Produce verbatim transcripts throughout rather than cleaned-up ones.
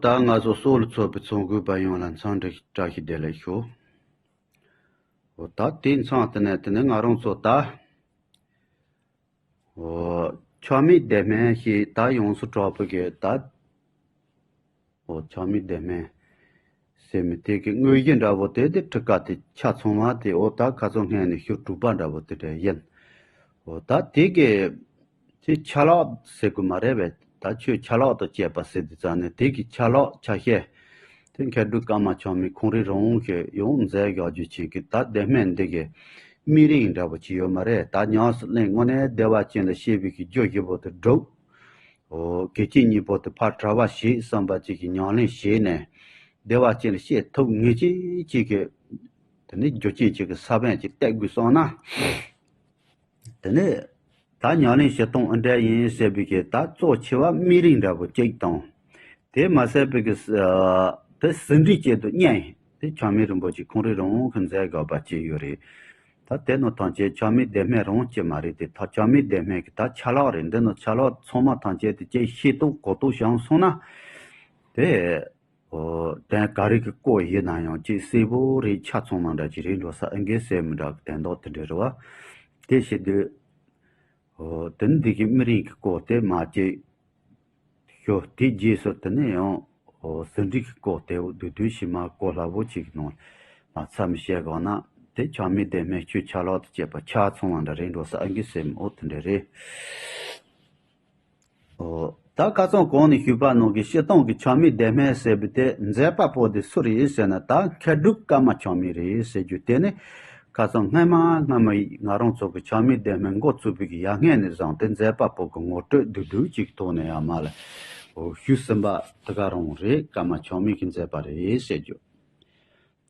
ད་ང་ཚོ་སོགས་ལ་ཚོགས་པའི་ཚོགས་མགོན་པ་ཡོངས་ལ་འཚམས་འདྲི་བཀྲ་ཤིས་བདེ་ལེགས་ཞུ། འོ་ད་དེ་འཚམས་དེ་ནས་དེ་ནས་ང་རང་ཚོ་ད་འོ་ཆགས་མེད་བདེ་སྨོན་ཞེས་ད་ཡོངས་སུ་གྲགས་པའི་གི་ད་འོ་ཆགས་མེད་བདེ་སྨོན་ཟེར་མི་དེ་གི་དངོས་གཞི་འདྲ་པོ་དེ་དེ་ཁྲི་ཀ་དེ་ཆ་ཚང་བ་དེ་འོ་ད་ཁ་སང་སྔས་ནས་ཞུ་གྲུབ་པ་འདྲ་པོ་དེ་འདྲ་ཡིན། འོ་ད་དེ་གི་དེ་ཆ་ལག་ཟེར་དགོས་མ་རེད་པས། ད་ཆོས་ཆ་ལག་ཏུ་བཅས་པ་ཟེར་དུས་ཙང་ནས་དེ་གི་ཆ་ལག་ཆ་ཤས་དེ་མཁས་གྲུབ་ཀརྨ་ཆགས་མེད་ཁོང་རང་རང་གིས་ཡང་མཛད་བཞག་རྒྱུ་ཅིག་གི་ད་བདེ་སྨོན་འདི་གི་དམིགས་རིམ་འདྲ་པོ་ཅིག་ཡོད་མ་རེད། ད་ཉམས་སུ་ལེན་དངོས་གནས་བདེ་བ་ཅན་ལ་སྐྱེ་བའི་གི་རྒྱུ་བཞི་པོ་དེ་སྒྲུབ། འོ་དགེ་བཅུ་གཉིས་པོ་དེ་ཕར་གྲྭ་པ་བྱེད་བསམ་པ་ཅིག་གི་ཉམས་ལེན་བྱས་ནས་བདེ་བ་ཅན་ལ་སྐྱེ་ཐུབ་ངེས་ཅན་ཅིག་གི་དེ་ནི་རྒྱུ་རྐྱེན་ཅིག་གི་ས་བོན་ཅིག་གཏད་དགོས་སོང་ན། དེ་ནས་ད་ཉམས་ལེན་བྱེད་སྟངས་ཨ་འདྲ་ཡིན་ཟེར་བའི་གི་ད་གཙོ་ཆེ་བ་དམིགས་རིམ་འདྲ་པོ་གཅིག་དང་། དེ་མ་ཟད་པའི་གི་ཨ་དེ་ཟིན་བྲིས་བཅས་དུ་གཉིས་དེ་ཆགས་མེད་རིན་པོ་ཆེ་ཁོང་རང་རང་གི་མཛད་དགོས་པ་ཅིག་ཡོད་རེད། ད་དེ་ནང་ཐམས་ཅད་ཆགས་མེད་བདེ་སྨོན་རང་གཅིག་མ་རེད་དེ། ད་ཆགས་མེད་བདེ་སྨོན་གི་ད་ཆ་ལག་རེད། འདི་ནང་ཆ་ལག་ཚང་མ་ཐམས་ཅད་དེ་ཅིག་ཤེས་རྟོགས་གོ་རྟོགས་བྱུང་སོང་ན། དེ། ཨོ། དོན་ག་རེ་གི་སྐོར་ཡིན་ན་ཡང་ཅིག་གསལ་པོ་རེ་ཆ་ཚང་མ་འདྲ་ཅིག་རེད་འགྲོ་ས་ཨེ་འགའི་ཟེར་མི་འདྲ་གི་དོན་དག་དེ་འདྲ་རེད་བ། དེ་བྱེད་དུས། ཨོ། དེ་ནི་འདི་གི་དམིགས་རིམ་གི་སྐོར་དེ་མ་ཅིག་ཞུ། དེ་རྗེས་སུ་དེ་ནས་ཡང་ཨོ་ཟིན་བྲིས་ཀྱི་སྐོར་དེ་བསྡུས་བསྡུས་ཤིག་མ་གོ་སླ་པོ་ཅིག་གི་ནང་ལ་མཚམས་བཞག་དགོས་ན། དེ་ཆགས་མེད་བདེ་སྨོན་ཆོས་ཆ་ལག་ཏུ་བཅས་པ་ཆ་ཚང་བ་འདྲ་རེད་འགྲོ་ས་ཨེ་འགའི་ཟེར་མི་འོ་དེ་འདྲ་རེད། ཨོ། ད་ཁ་སང་གོང་ནས་ཞུས་པ་ནང་གི་སྤྱིར་བཏང་གི་ཆགས་མེད་བདེ་སྨོན་ཟེར་བའི་དེ་མཛད་པ་པོ་དེ་སུ་རེད་ཟེར་ན། ད་མཁས་གྲུབ་ཀརྨ་ཆགས་མེད་རེད་ཟེར་རྒྱུ་དེ་ནི། ཁ་སང་སྔ་མ་སྔ་མ་ང་རང་ཚོ་གི་ཆགས་མེད་བདེ་སྨོན་འགོ་བཙུགས་པའི་གི་ཡ་སྔས་ནས་བཟུང་སྟེ་མཛད་པ་པོ་གི་ངོ་སྤྲོད་བསྡུས་བསྡུས་ཅིག་ཐོག་ནས་ཡང་མ་ལ་ཞུས་ཟིན་པ་དེ་ག་རང་རེད། ཀརྨ་ཆགས་མེད་ཀྱིས་མཛད་པ་རེད་ཟེར་རྒྱུ།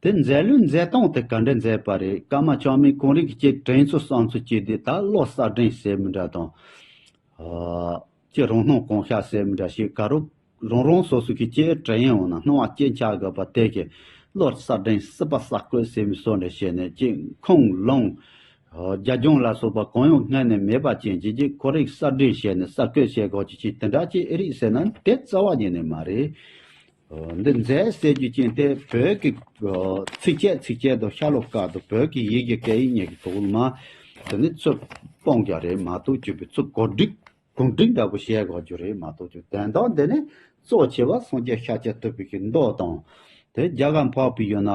དེ་མཛད་ལུགས་མཛད་སྟངས་དེ་ག་འདྲ་མཛད་པ་རེད། ཀརྨ་ཆགས་མེད་ཁོང་རང་གི་ཅིག་དྲན་གསོ་བསམ་ཚུལ་ཅིག་དེ་ད་བློ་གསར་སྒྲེང་ཟེར་མི་འདྲ་དང་། ཨ། ཅིག་རང་སྣང་གང་ཤར་ཟེར་མི་འདྲ་ཞིག་ག་རུ་རང་རང་སོ་སོ་གི་ཅིག་དྲན་ཡོང་ན་སྣང་བ་སྐྱེ་འཆར་དགོས་པ་དེ་གི་བློ་གསར་སྒྲེང་སྲིད་པ་གསར་བཀོད་ཟེར་མི་སོགས་འདྲ་བྱས་ནས་ཅིག་ཁུངས་ལུང་། རྒྱ་སྦྱོང་ལ་སོགས་པ་གང་ཡང་སྔ་ནས་མེད་པ་ཅན་གྱི་ཅིག་ཁོ་རང་གསར་སྒྲེང་བྱས་ནས་གསར་བཀོད་བྱེད་དགོས་ཀྱི་ཅིག་དེ་འདྲ་ཅིག་ཨེ་རེད་ཟེར་ན་དེ་རྩ་བ་ཉིད་ནས་མ་རེད། འདི་མཛད་ཟེར་རྒྱུ་ཅན་དེ་བོད་ཀྱི་ཚིགས་བཅད་ཚིགས་བཅད་དང་ཤྭ་ལོ་ཀ་དང་བོད་ཀྱི་ཡི་གེ་སྐད་ཡིག་གཉིས་ཀྱི་ཐོག་ལ་མ་དེ་ནི་ཚུར་སྤུངས་རྒྱུ་རེད་མ་གཏོགས་ཅིག་པའི་ཚུར་གོ་སྒྲིག་གོ་སྒྲིག་འདྲ་པོ་བྱེད་དགོས་རྒྱུ་རེད་མ་གཏོགས་ཅིག་དོན་དག་འདི་ནི་གཙོ་ཆེ་བ་སངས་རྒྱས་ཤཱཀྱ་ཐུབ་པའི་གི་མདོ་དང་དེ་རྒྱ་གར་འཕགས་པའི་ཡུལ་ན་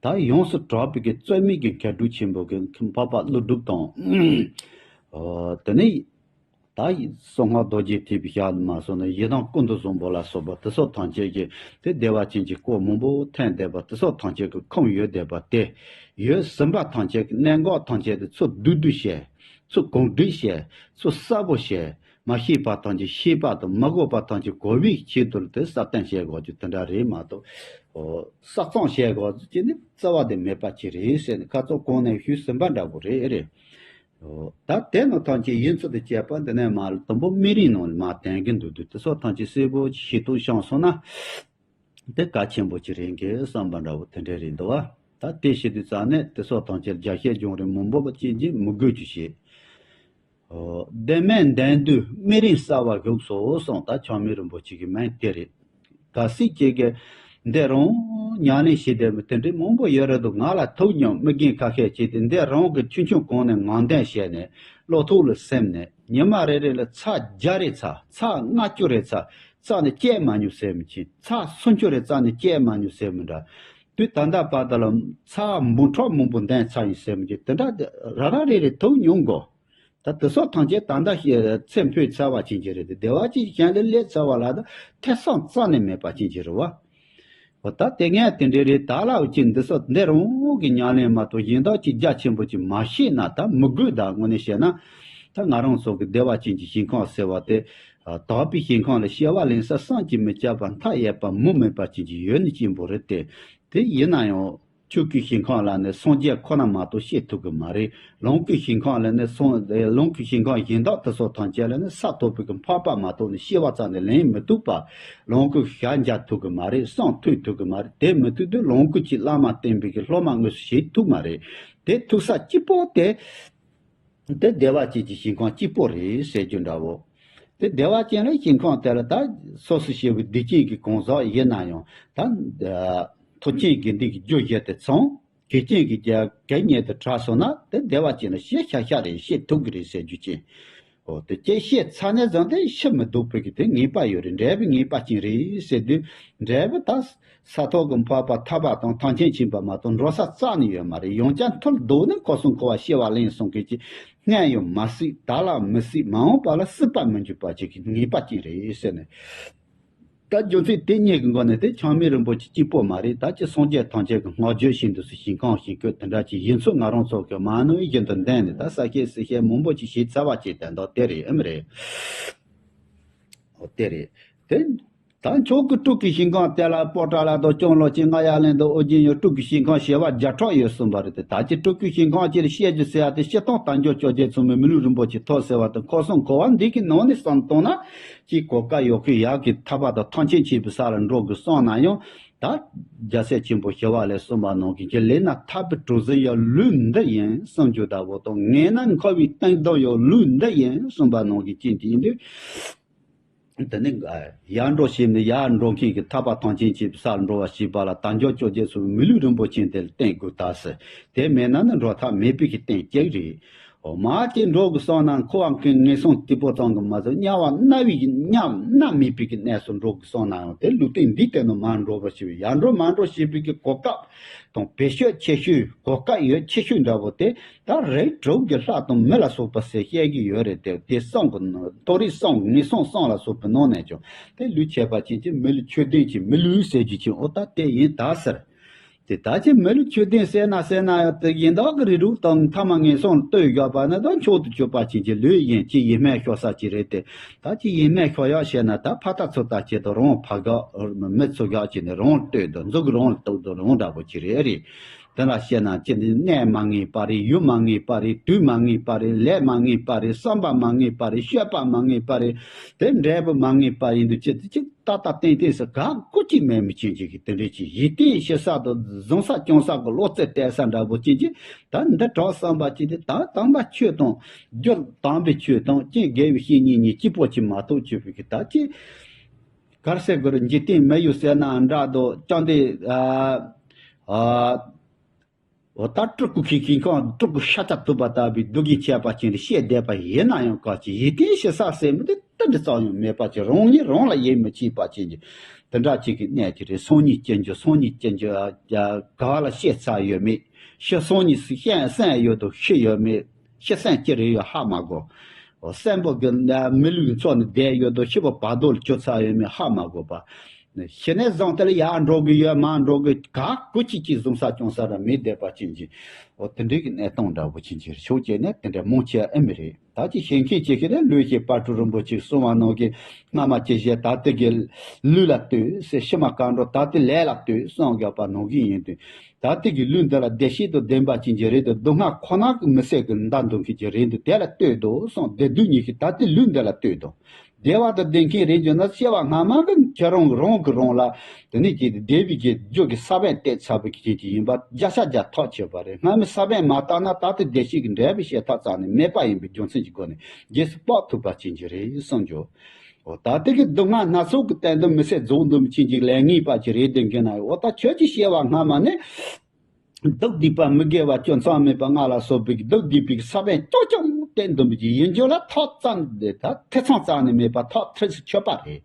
ད་ཡོངས་སུ་གྲགས་པའི་གི་རྩོད་མེད་ཀྱི་མཁས་གྲུབ་ཆེན་པོ་གི་འཕགས་པ་ཀླུ་སྒྲུབ་དང་། དེ་ནི། ད་གསང་སྔགས་རྡོ་རྗེ་ཐེག་པའི་ཞལ་ལ་མ་སོང་ན་ཡི་དམ་ཀུན་ཏུ་བཟང་པོ་ལ་སོགས་པ་དེ་སོགས་ཐམས་ཅད་ཀྱི་དེ་བདེ་བ་ཅན་གྱི་སྐོར་མང་པོ་ཐོན་བསྡད་པ་དེ་སོགས་ཐམས་ཅད་ཀྱི་ཁུངས་ཡོད་བསྡད་པ་དེ་ཡོད་ཟིན་པ་ཐམས་ཅད་ཀྱི་གནད་འགག་ཐམས་ཅད་དེ་ཚུར་བསྡུས་བསྡུས་བྱས་ཚུར་གོང་སྒྲིག་བྱས་ཚུར་གསལ་པོ་བྱས་མ་ཤེས་པ་ཐམས་ཅད་ཤེས་པ་དང་མ་གོ་བ་ཐམས་ཅད་གོ་བའི་ཆེད་དུ་དེ་གསལ་སྟོན་བྱེད་དགོས་རྒྱུ་དེ་འདྲ་རེད་མ་གཏོགས་གསལ་གསུང་བྱེད་དགོས་རྒྱུ་ཅི་ནི་རྩ་བ་དེ་མེད་པ་ཅི་རེད་ཟེར་ནས་ཁ་ཚོ་གོང་ནས་ཞུས་ཟིན་པ་འདྲ་པོ་རེད་རེད། ད་དེ་ནང་ཐམས་ཅད་ཡིན་ཚུལ་དུ་བྱས་པ་འདི་ནས་མར་དུམ་བུ་སྨིན་རིམ་ནང་ལ་མར་དན་གྱི་འདུག་དུས་དེ་སོགས་ཐམས་ཅད་གསལ་པོ་ཞིག་ཏུ་བྱུང་སོང་ན། དེ་གལ་ཆེན་པོ་ཅིག་རེད་གི་བསམ་པ་འདྲ་བོ་དེ་འདྲ་རེད་འདུག་བ། ད་དེ་བྱེད་དུས་ཙང་ནས་དེ་སོགས་ཐམས་ཅད་རྒྱ་བཤད་སྦྱོང་རིམ་མང་པོ་བ་ཅན་གྱིས་མི་དགོས་རྒྱུ་བྱེད། ཨོ། དེ་མིན་དན་དུས་སྨིན་རིམ་གསལ་བ་བཞུགས་སོ་གསུངས། ད་ཆགས་མེད་རིན་པོ་ཆེ་གི་མིང་དེ་རེད། གལ་སྲིད་ཁྱེད་ཀྱིས་འདི་རང་ཉམས་ལེན་བྱེད་བསྡད་མི་དེ་འདྲའི་མང་པོ་ཡོད་རེད་འདུག་ང་ལ་ཐུག་མྱོང་མི་རྒན་ཁ་ཤས་ཀྱིས་དེ་འདི་རང་གི་ཆུང་ཆུང་གོང་ནས་ངང་འདོན་བྱས་ནས་བློ་ཐུག་ལ་སེམས་ནས་ཉི་མ་རེ་རེ་ལ་ཚར་བརྒྱ་རེ་ཚར་ཚར་ལྔ་བཅུ་རེ་ཚར་རྩ་ནས་བཅད་མ་མྱོང་ཟེར་མི་ཅིག་ཚར་སུམ་ཅུ་རེ་རྩ་ནས་བཅད་མ་མྱོང་ཟེར་མི་འདྲ། དུས་ད་ལྟ་བར་དུ་ལ་ཚར་འབུམ་ཕྲག་མང་པོ་འདོན་ཚར་ཡིན་ཟེར་མི་ཅིག་དེ་འདྲ་ར་ར་རེ་རེ་ཐུག་མྱོང་གོ། ད་དེ་སོགས་ཐམས་ཅད་ད་ལྟ་ཚེ་འཕོས་ཚར་བ་ཅན་གྱི་རེད་དེ་བདེ་བ་ཅན་གྱི་གཞན་ལ་སླེབས་ཚར་བ་ལ་ད་ཐེ་ཚོམ་རྩ་ནས་མེད་པ་ཅན་གྱི་རེད་བ། འོ་ད་དེ་ངས་དེ་འདྲའི་རེད་ད་ལབ་ཀྱི་འདི་སོགས་འདི་རང་གི་ཉམས་ལེན་མ་གཏོགས་གཞན་དག་ཅིག་རྒྱ་ཆེན་པོ་ཅིག་མ་ཤེས་ན་ད་མི་དགོས། ད་དངོས་གནས་བཤད་ན་ད་ང་རང་ཚོ་གི་བདེ་བ་ཅན་གྱི་ཞིང་ཁམས་ཟེར་བ་དེ་དག་པའི་ཞིང་ཁམས་ལ་སྐྱེ་བ་ལེན་ས་བསམ་གྱིས་མི་ཁྱབ་པ་མཐའ་ཡས་པ་མུ་མེད་པ་ཅན་གྱི་ཡོད་ནི་ཅན་པོ་རེད་དེ། དེ་ཡིན་ན་ཡང་། ཆོས་སྐུའི་ཞིང་ཁམས་ལ་ནི་སངས་རྒྱས་ཁོ་ན་མ་གཏོགས་སྐྱེ་ཐུབ་ཀྱི་མ་རེད། ལོངས་སྐུའི་ཞིང་ཁམས་ལ་ནི་སངས་ལོངས་སྐུའི་ཞིང་ཁམས་གཞན་དག་དེ་སོགས་ཐམས་ཅད་ལ་ནི་ས་ཐོབ་པའི་གི་འཕགས་པ་མ་གཏོགས་ནི་སྐྱེ་བ་རྩ་ནས་ལེན་མི་ཐུབ་པ། ལོངས་སྐུ་ཞལ་མཇལ་ཐུབ་ཀྱི་མ་རེད། གསུང་ཐོས་ཐུབ་ཀྱི་མ་རེད། དེ་མི་ཐུབ་དུས་ལོངས་སྐུ་གཅིག་བླ་མ་བསྟེན་པའི་གི་སློབ་མ་དངོས་སུ་བྱེད་ཐུབ་མ་རེད། དེ་ཐུབ་ས་གཅིག་པོ་དེ། དེ་བདེ་བ་ཅན་གྱི་ཞིང་ཁམས་གཅིག་པོ་རེད་ཟེར་རྒྱུ་འདྲ་བོ། དེ་བདེ་བ་ཅན་ལ་ཞིང་ཁམས་དེ་ལ་ད་སོ་སོ་ཞེས་པའི་སྡིག་ཅན་གྱི་གང་ཟག་ཡིན་ན་ཡང་ད་ཐོབ་ཆེན་དགེ་འདུན་གྱི་རྒྱུ་བཞི་དེ་ཚང་། དགེ་ཅན་གྱི་རྒྱ་གད་སྙེད་དུ་གྲགས་སོང་ན་དེ་བདེ་བ་ཅན་ལ་ཤེས་ཤ་ཤ་རེད། ཤེས་ཐུབ་ཀྱི་རེད་ཟེར་རྒྱུ་ཅན། འོ་དེ་ཅེས་བཤད་ཚར་ནས་བཟུང་སྟེ་ཤི་མི་ལྡོག་པའི་གི་དེ་ངེས་པ་ཡོད་རེད། འབྲས་བུ་ངེས་པ་ཅན་རེད་ཟེར་དུས་འབྲས་བུ་ད་ས་ཐོག་གི་འཕགས་པ་ཐར་པ་དང་ཐམས་ཅད་མཁྱེན་པ་མ་གཏོགས་འགྲོ་ས་རྩ་ནས་ཡོད་མ་རེད། ཡང་བསྐྱར་མཐོལ་ལྡོག་ནས་འཁོར་གསུམ་འཁོར་བ་ཤི་བ་ལེན་གསུམ་གྱི་སྔོན་ཡང་མ་སྲིད། ད་ལ་མི་སྲིད། མ་འོངས་པ་ལ་སྲིད་པ་མི་འགྱུར་བ་ཅིག་གི་ངེས་པ་ཅན་རེད་ཟེར་ནས། ད་རྒྱུ་མཚན་དེ་གཉིས་ཀྱི་སྒོ་ནས་དེ་ཆགས་མེད་རིན་པོ་ཆེ་གཅིག་པོ་མ་རེད། ད་ཅི་སངས་རྒྱས་ཐམས་ཅད་ཀྱི་བསྔགས་བརྗོད་བཞིན་དུ་སུ་ཞིང་ཁམས་ཞིང་བཀོད་དེ་འདྲ་ཅིག་ཡིན་ཚུལ་ང་རང་ཚོ་གི་མ་ནུས་བཞིན་དུ་འདེམས་ནས་ད་ས་སྐྱེས་སུ་སྐྱེས་མང་པོ་ཅིག་བྱས་ཚར་བ་ཅིག་དེ་འདྲ་དེ་རེད་ཨེ་མ་རེད། འོ་དེ་རེད། དེ། ད་མཆོག་གི་སྤྲུལ་སྐུའི་ཞིང་ཁམས་དེ་ལ་པོ་ཏ་ལ་དང་སྐྱོང་ལོ་ཅན་རྔ་ཡབ་གླིང་དང་ཨོ་རྒྱན་ཡང་སྤྲུལ་སྐུའི་ཞིང་ཁམས་བྱེ་བ་བརྒྱ་ཕྲག་ཡོད་གསུངས་པ་རེད་དེ། ད་ཅི་སྤྲུལ་སྐུའི་ཞིང་ཁམས་ཅིག་ལ་བཤད་རྒྱུ་ཟེར་ཡ་དེ་སྤྱིར་བཏང་དལ་འབྱོར་བཅོ་བརྒྱད་མཚུངས་མེད་མི་ལུས་རིན་པོ་ཆེ་ཐོབ་ཟེར་བ་དང་འཁོར་གསུམ་འཁོར་བ་འདི་གི་ནང་ནས་བསམ་བཏང་ན་ཅིག་གོ་སྐབས་ཡག་གི་ཡག་གི་ཐར་པ་དང་ཐམས་ཅད་མཁྱེན་པའི་ས་ལ་འགྲོ་དགོས་བསམ་ན་ཡང་། ད་རྒྱལ་སྲས་ཆེན་པོ་ཞི་བ་ལྷས་གསུངས་པ་ནང་བཞིན་གྱི་ལས་སྣ་ཐར་པའི་གྲུ་གཟིངས་ཡང་ལུས་འདི་ཡིན་གསུངས་རྒྱུ་ལྟ་བུ་དང་། ངེས་ན་འཁོར་བའི་གཏིང་རྡོ་ཡང་ལུས་འདི་ཡིན་གསུངས་པ་ནང་བཞིན་ཅན་དེ་ཡིན་དུས། དེ་ནི་ཡར་འགྲོ་ཞེས་ནི་ཡར་འགྲོ་མཁན་གྱི་ཐར་པ་ཐམས་ཅད་མཁྱེན་པའི་ས་ལ་འགྲོ་བ་ཞེས་པ་ལ་དལ་འབྱོར་བཅོ་བརྒྱད་ཚུལ་མི་ལུས་རིན་པོ་ཆེ་དེ་ལ་བརྟེན་དགོས་ད་ཟེར། དེ་མེད་ན་ནི་འགྲོ་ཐབས་མེད་པའི་གི་རྟེན་གཅིག་རེད། འོ་མ་དེ་འགྲོ་དགོས་བསམ་ན་འཁོར་བ་ངན་སོང་དུད་པོ་ཙམ་གྱིས་མ་ཟད་དམྱལ་བ་མནར་བའི་གི་དམྱལ་བ་མནར་མེད་པའི་གི་གནས་སུ་འགྲོ་དགོས་བསམ་ན་ཡང་དེ་ལུས་རྟེན་འདི་སྟེང་དུ་མར་འགྲོ་བར་བྱེད་པའི་ཡར་འགྲོ་མར་འགྲོ་ཞེས་པའི་གི་གོ་སྐབས་དང་བེད་སྤྱོད་ཆེ་ཤོས་གོ་སྐབས་ཡོད་ཆེ་ཤོས་འདྲ་བོ་དེ། ད་རིགས་དྲུག་གི་ལྷ་དང་མི་ལ་སོགས་པ་ཟེར་བཤད་ཀྱི་ཡོད་རེད་དེ། དེ་གསུམ་གྱི་ནང་མཐོ་རིས་གསུམ་ངན་སོང་གསུམ་ལ་སོགས་པའི་ནང་ནས་ཀྱང་དེ་ལུས་ཆད་པ་ཅན་གྱི་མི་ལུས་ཆོས་ལྡན་གྱི་མི་ལུས་ཟེར་རྒྱུ་ཅིག་འོ་ད་དེ་ཡིན་ད་ཟེར། དེ་ད་ཅི་མི་ལུས་ཆོས་ལྡན་ཟེར་ན་ཟེར་ན་ཡང་དེ་ཡིན་དག་གི་རིགས་དྲུག་དང་ཐ་མ་ངན་སོང་ལ་ལྟོས་བཞག་པ་ནི་ད་མཆོག་ཏུ་གྱུར་པ་ཅན་གྱི་ལུས་ཡིན་གྱི་ཡིད་སྨོན་ཤོར་ས་ཅིག་རེད་དེ། ད་ཅི་ཡིད་སྨོན་ཤོར་ཡག་བཤད་ན་ད་ཕ་ད་ཚོ་ད་ཅི་དང་རང་ཕ་ག་མི་ཚོ་ག་ཅི་ནས་རང་ལ་ལྟོས་དང་མཛུབ་གུ་རང་ལ་གཏུག་དང་རང་འདྲ་པོ་ཅིག་རེད་རེད། དེ་ལ་བཤད་ན་ཅི་ནི་གནས་མ་ངེས་པ་རེད། ཡུལ་མ་ངེས་པ་རེད། དུས་མ་ངེས་པ་རེད། ལས་མ་ངེས་པ་རེད། བསམ་པ་མ་ངེས་པ་རེད། སྤྱོད་པ་མ་ངེས་པ་རེད། དེ་འབྲས་བུ་མ་ངེས་པ་ཡིན་དུས་ཅི་ཅི་ཏག་ཏག་ཏན་ཏན་སུ་ག་གོ་ཅི་མེད་མི་ཅན་ཅིག་གི་དེ་འདྲའི་ཅི་ཡིད་བརྟན་ཞི་ས་དང་བཟང་ས་སྐྱོང་ས་གི་བློ་རྩེ་གཏད་ས་འདྲ་པོ་ཅན་ཅིག་ད་འདི་གྲོགས་བསམ་པ་ཅིག་དེ་ད་དམ་པ་ཆོས་དང་རྒྱུ་དམ་པའི་ཆོས་དང་རྐྱེན་དགེ་བའི་བཤེས་གཉེན་གཉིས་གཅིག་པོ་ཅིག་མ་གཏོགས་ཆོས་པའི་གི་ད་ཅི། གར་སའི་གུ་རུ་འཇིག་རྟེན་མི་ཡུལ་ཟེར་ན་འདྲ་དོ་ཅང་དེ། ཨ་ཨ། འོ་ད་སྤྲུལ་སྐུ་ཁྱིམ་ཁྱིམ་ཁང་སྤྲུལ་སྐུ་ཤ་ཚ་ཐུབ་པ་ལྟ་བུའི་སྡུག་གིས་ཆད་པ་ཅན་དུ་བཤད་བསྡད་པ་ཡིན་ན་ཡང་ག་ཅི་ཡིད་བརྟན་ཞི་ས་ཟེར་མི་དེ་ཏི་འདྲི་ཙམ་ཡང་མེད་པ་ཅིག་རང་ཉིད་རང་ལ་ཡིད་མི་ཆེས་པ་ཅན་གྱི་དེ་འདྲ་ཅིག་གི་གནས་ཅིག་རེད། སང་ཉིན་སྐྱེ་རྒྱུ་སང་ཉིན་སྐྱེ་རྒྱུ་ག་ལ་བཤད་ཚར་ཡོད་མེད། ཤི་སང་ཉིན་སུ་ཤི་སེམས་ཡོད་དོ་ཤི་ཡོད་མེད། ཤི་སེམས་ཅི་རེད་ཡོད་ཧ་མ་གོ། སེམས་པོ་གི་མི་ལུས་ཚོགས་ནི་བསྡད་ཡོད་དོ་ཤི་བ་བར་དོ་ལ་གྱུར་ཚར་ཡོད་མེད་ཧ་མ་གོ་བ། ཤི་ནས་བཟུང་དེ་ལ་ཡར་འགྲོ་གི་ཡོད་མར་འགྲོ་གི་ག་གུ་གཅིག་གཅིག་བཟུང་ས་སྐྱོང་ས་ར་མེད་བསྡད་པ་ཅན་གྱི། འོ་དེ་འདྲའི་གི་གནས་སྟངས་འདྲ་བོ་ཅན་གྱི་ཕྱོགས་བཅད་ནས་དེ་འདྲ་མང་ཆེ་ཨེ་མི་རེད། ད་ཅི་ཤེས་མཁན་ཅིག་གིས་ནི་ལུས་ཀྱི་དཔལ་སྤྲུལ་རིན་པོ་ཆེ་གསུང་བ་ནང་གི་སྔ་མ་ཅི་བྱས་ད་ལྟ་གི་ལུས་ལ་ལྟོས་ཟེར། ཕྱི་མ་གང་འགྲོ་ད་ལྟའི་ལས་ལ་ལྟོས་གསུང་དགོས་པ་ནང་བཞིན་ཡིན་དུས། ད་ལྟའི་གི་ལུས་འདི་ལ་བདེ་གཤེགས་དང་ལྡན་པ་ཅན་གྱི་རེད་དོ། སྡུག་བསྔལ་ཁོ་ན་གི་མི་བཟད་གི་མདའ་འདོན་མཁན་གྱི་རེད་དོ། དེ་ལ་ལྟོས་དོ་གསུང་། བདེ་སྡུག་གཉིས་ཀྱི་ད་ལྟའི་ལུས་འདི་ལ་ལྟོས་དོ། བདེ་བ་དང་ལྡན་མཁན་རེད་འགྱུར་ན་སྐྱེ་བ་སྔ་མ་གི་ཁྱེད་རང་རང་གི་རང་ལ་དེ་ནས་ཀྱི་བདེ་བའི་གི་རྒྱུ་གི་ས་བོན་གཏད་ཚར་བའི་གི་ཅན་གྱི་ཡིན་པ་བརྒྱ་ཆ་བརྒྱ་ཐག་ཆོད་པ་རེད། སྔ་མའི་ས་བོན་མ་བཏབ་ན་ད་ལྟའི་བདེ་སྐྱིད་ཀྱི་འབྲས་བུ་བྱེད་ཐབས་རྩ་ནས་མེད་པ་ཡིན་པའི་རྒྱུ་མཚན་གྱི་སྒོ་ནས་རྗེས་སུ་དཔག་ཐུབ་པ་ཅན་གྱི་རེད་གསུངས་རྒྱུ། འོ་ད་ལྟའི་གི་སྡུག་བསྔལ་སྣ་ཚོགས་ཀྱི་སྟེང་དུ་མི་བཟད་རྫོགས་འདུན་ཅན་གྱི་ལས་ངེས་པ་ཅིག་རེད་དེ་མཁན་ན། འོ་ད་ཁྱོད་ཀྱི་སྐྱེ་བ་སྔ་མ་ནས་སྡུག་བསྡུས་པ་མི་དགེ་བ་སྤྱོད་མཚམས་མེད་པ་ལྔ་ལ་སོགས་པའི་སྡུག་བསྡུས་པའི་ས་བོན་རྐྱང་རྐྱང་བཏབ་འདུག་མི་ཅིག་ཡིན་རྒྱུ་ལ་ཐག་ཙམ་དེ་ད་ཐེ་ཚོམ་རྩ་ནས་མེད་པ་ཐག་ཁྲིགས་སུ་ཆོད་པ་རེད།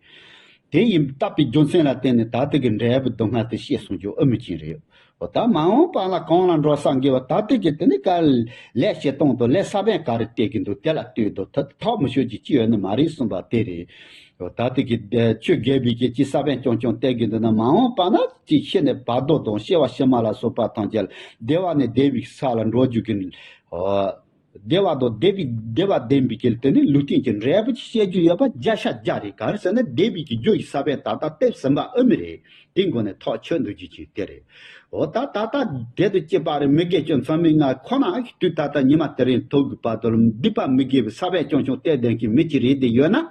དེ་ཡིན་བཏབ་པའི་རྒྱུ་མཚན་ལ་བརྟེན་ནས་ད་ལྟའི་གི་འབྲས་བུ་སྡུག་བསྔལ་དེ་སྐྱེས་སོང་རྒྱུ་ཨེ་མི་ཅན་རེད། འོ་ད་མ་འོངས་པ་ལ་གང་ལ་འགྲོ་ས་འགལ་བ་ད་ལྟའི་གི་དེ་ནི་ག་ལས་བྱེད་སྟངས་དང་ལས་ས་བོན་ག་རེ་གཏད་ཀྱི་འདུག་དེ་ལ་ལྟོས་དང་ཐག་མི་ཆོད་ཀྱི་ཅི་ཡོད་ནི་མ་རེད་གསུངས་པ་དེ་རེད། ད་ལྟའི་གི་ཆོས་དགེ་བའི་གི་ཅི་ས་བོན་རྐྱང་རྐྱང་གཏད་ཀྱི་འདུག་ན་མ་འོངས་པ་ན་ཅི་ཤི་ནས་བར་དོ་དང་སྐྱེ་བ་ཕྱི་མ་ལ་སོགས་པ་ཐམས་ཅད་བདེ་བ་ནས་བདེ་བའི་ས་ལ་འགྲོ་རྒྱུ་གི། བདེ་བ་དང་བདེ་བའི་བདེ་བ་ལྡན་པའི་གི་དེ་ནི་ལུས་རྟེན་གྱི་འབྲས་བུ་ཅིག་བཤད་རྒྱུ་ཡོད་པ་བརྒྱ་ཆ་བརྒྱ་རེད། ག་རེ་ཟེར་ན་བདེ་བའི་གི་རྒྱུ་ཡི་ས་བོན་ད་ལྟ་གཏད་ཟིན་པ་ཨེ་མི་རེད། དེའི་སྒོ་ནས་ཐག་ཆོད་འདུག་རྒྱུ་ཅིག་དེ་རེད། འོ་ད་ད་ལྟ་བདེ་དང་སྐྱིད་པ་རེད། མི་དགེ་སྤྱོད་མཚམས་མེད་ལྔ་ཁོ་ན་དུས་ད་ལྟ་ཉི་མ་དེ་རིང་ཐོག་གི་བར་དུ་ལ་སྡིག་པ་མི་དགེ་བའི་ས་བོན་རྐྱང་རྐྱང་གཏད་ལྡན་གྱི་མི་ཅིག་རེད་དེ་ཡོད་ན།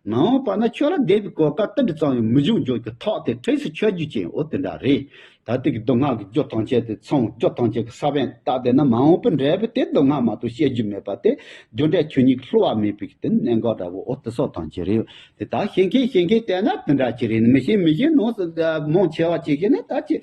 མ་འོངས་པ་ན་ཁྱོད་ལ་བདེ་བའི་གོ་སྐབས་ཏིལ་འབྲུ་ཙམ་ཡང་མི་འབྱུང་རྒྱུ་གི་ཐག་དེ་འཁྲིས་སུ་ཆོད་རྒྱུ་ཅན། འོ་དེ་འདྲ་རེད། ད་ལྟའི་གི་སྡུག་བསྔལ་གྱི་རྒྱུ་ཐམས་ཅད་དེ་ཚང་། རྒྱུ་ཐམས་ཅད་ཀྱི་ས་བོན་བཏབ་བསྡད་ན། མ་འོངས་པའི་འབྲས་བུ་དེ་སྡུག་བསྔལ་མ་གཏོགས་བཤད་རྒྱུ་མེད་པ་དེ། རྒྱུ་འབྲས་ཆོས་ཉིད་ཀྱི་བསླུ་བ་མེད་པའི་གི་དེ་གནད་འགག་འདྲ་བོ། འོ་དེ་སོགས་ཐམས་ཅད་རེད། དེ་ད་ཤེས་མཁན་ཤེས་མཁན་བལྟས་ན་དེ་འདྲ་ཅིག་རེད། མི་ཤེས་མི་ཤེས་ནོ་མང་ཆེ་བ་ཅིག་གིས་ནི་ད་ཅི།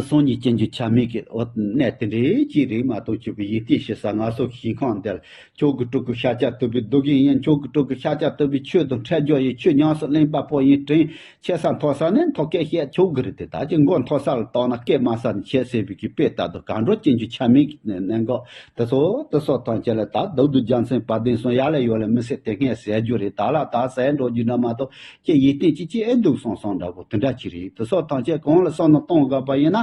སང་ཉིན་སྐྱེ་རྒྱུ་ཆ་མེད་ཀྱི། འོ་གནས་དེ་འདྲའི་ཅིག་རེད་མ་གཏོགས། ཁྱོད་ཀྱི་ཡིད་བརྟན་ཞེ་ས་ང་སོགས་ཞིང་ཁམས་འདིར། ཁྱོད་ཀྱི་སྤྲུལ་སྐུ་ཤཱཀྱ་ཐུབ་པའི་རྡོ་རྗེ་ཡིན། ཁྱོད་ཀྱི་སྤྲུལ་སྐུ་ཤཱཀྱ་ཐུབ་པའི་ཆོས་དང་འཕྲད་རྒྱུ་ཡིན། ཆོས་ཉམས་སུ་ལེན་པ་པོ་ཡིན། དྲིན་ཆེ་ས་མཐོ་ས་ནས་མཐོ་སྐད་བཤད་ཆོག་གི་རེད་དེ། ད་ཅི་མགོ་མཐོ་ས་ལ་བཏང་ན་སྐད་དམའ་ས་ནས་ཆད་ཟེར་བའི་གི་དཔེ་ལྟར་དུ། གང་འགྲོ་སྐྱེ་རྒྱུ་ཆ་མེད་ཀྱི་གནད་འགག་དེ་ཚོ། དེ་ཚོ་ཐམས་ཅད་ལ་ད་བདུད་འདུལ་རྒྱལ་མཚན་དཔལ་ལྡན་གསུམ། ཡར་ལ་ཡོད་ལ་མི་སྲིད་དེ་སྔས་ཟེར་རྒྱུ་རེད། ད་ལ་ད་ཟེར་འགྲོ་རྒྱུ་འདྲ་མ་གཏོགས། ཁྱེད་ཡིད་བརྟན་ཅི་ཅི་ཨེ་འདུག་སོང་སོང་འདྲ་པོ་དེ་འདྲ་ཅིག་རེད། དེ་སོགས་ཐམས་ཅད་གང་ལ་བསམ་བློ་གཏོང་དགོས་པ་ཡིན་ན།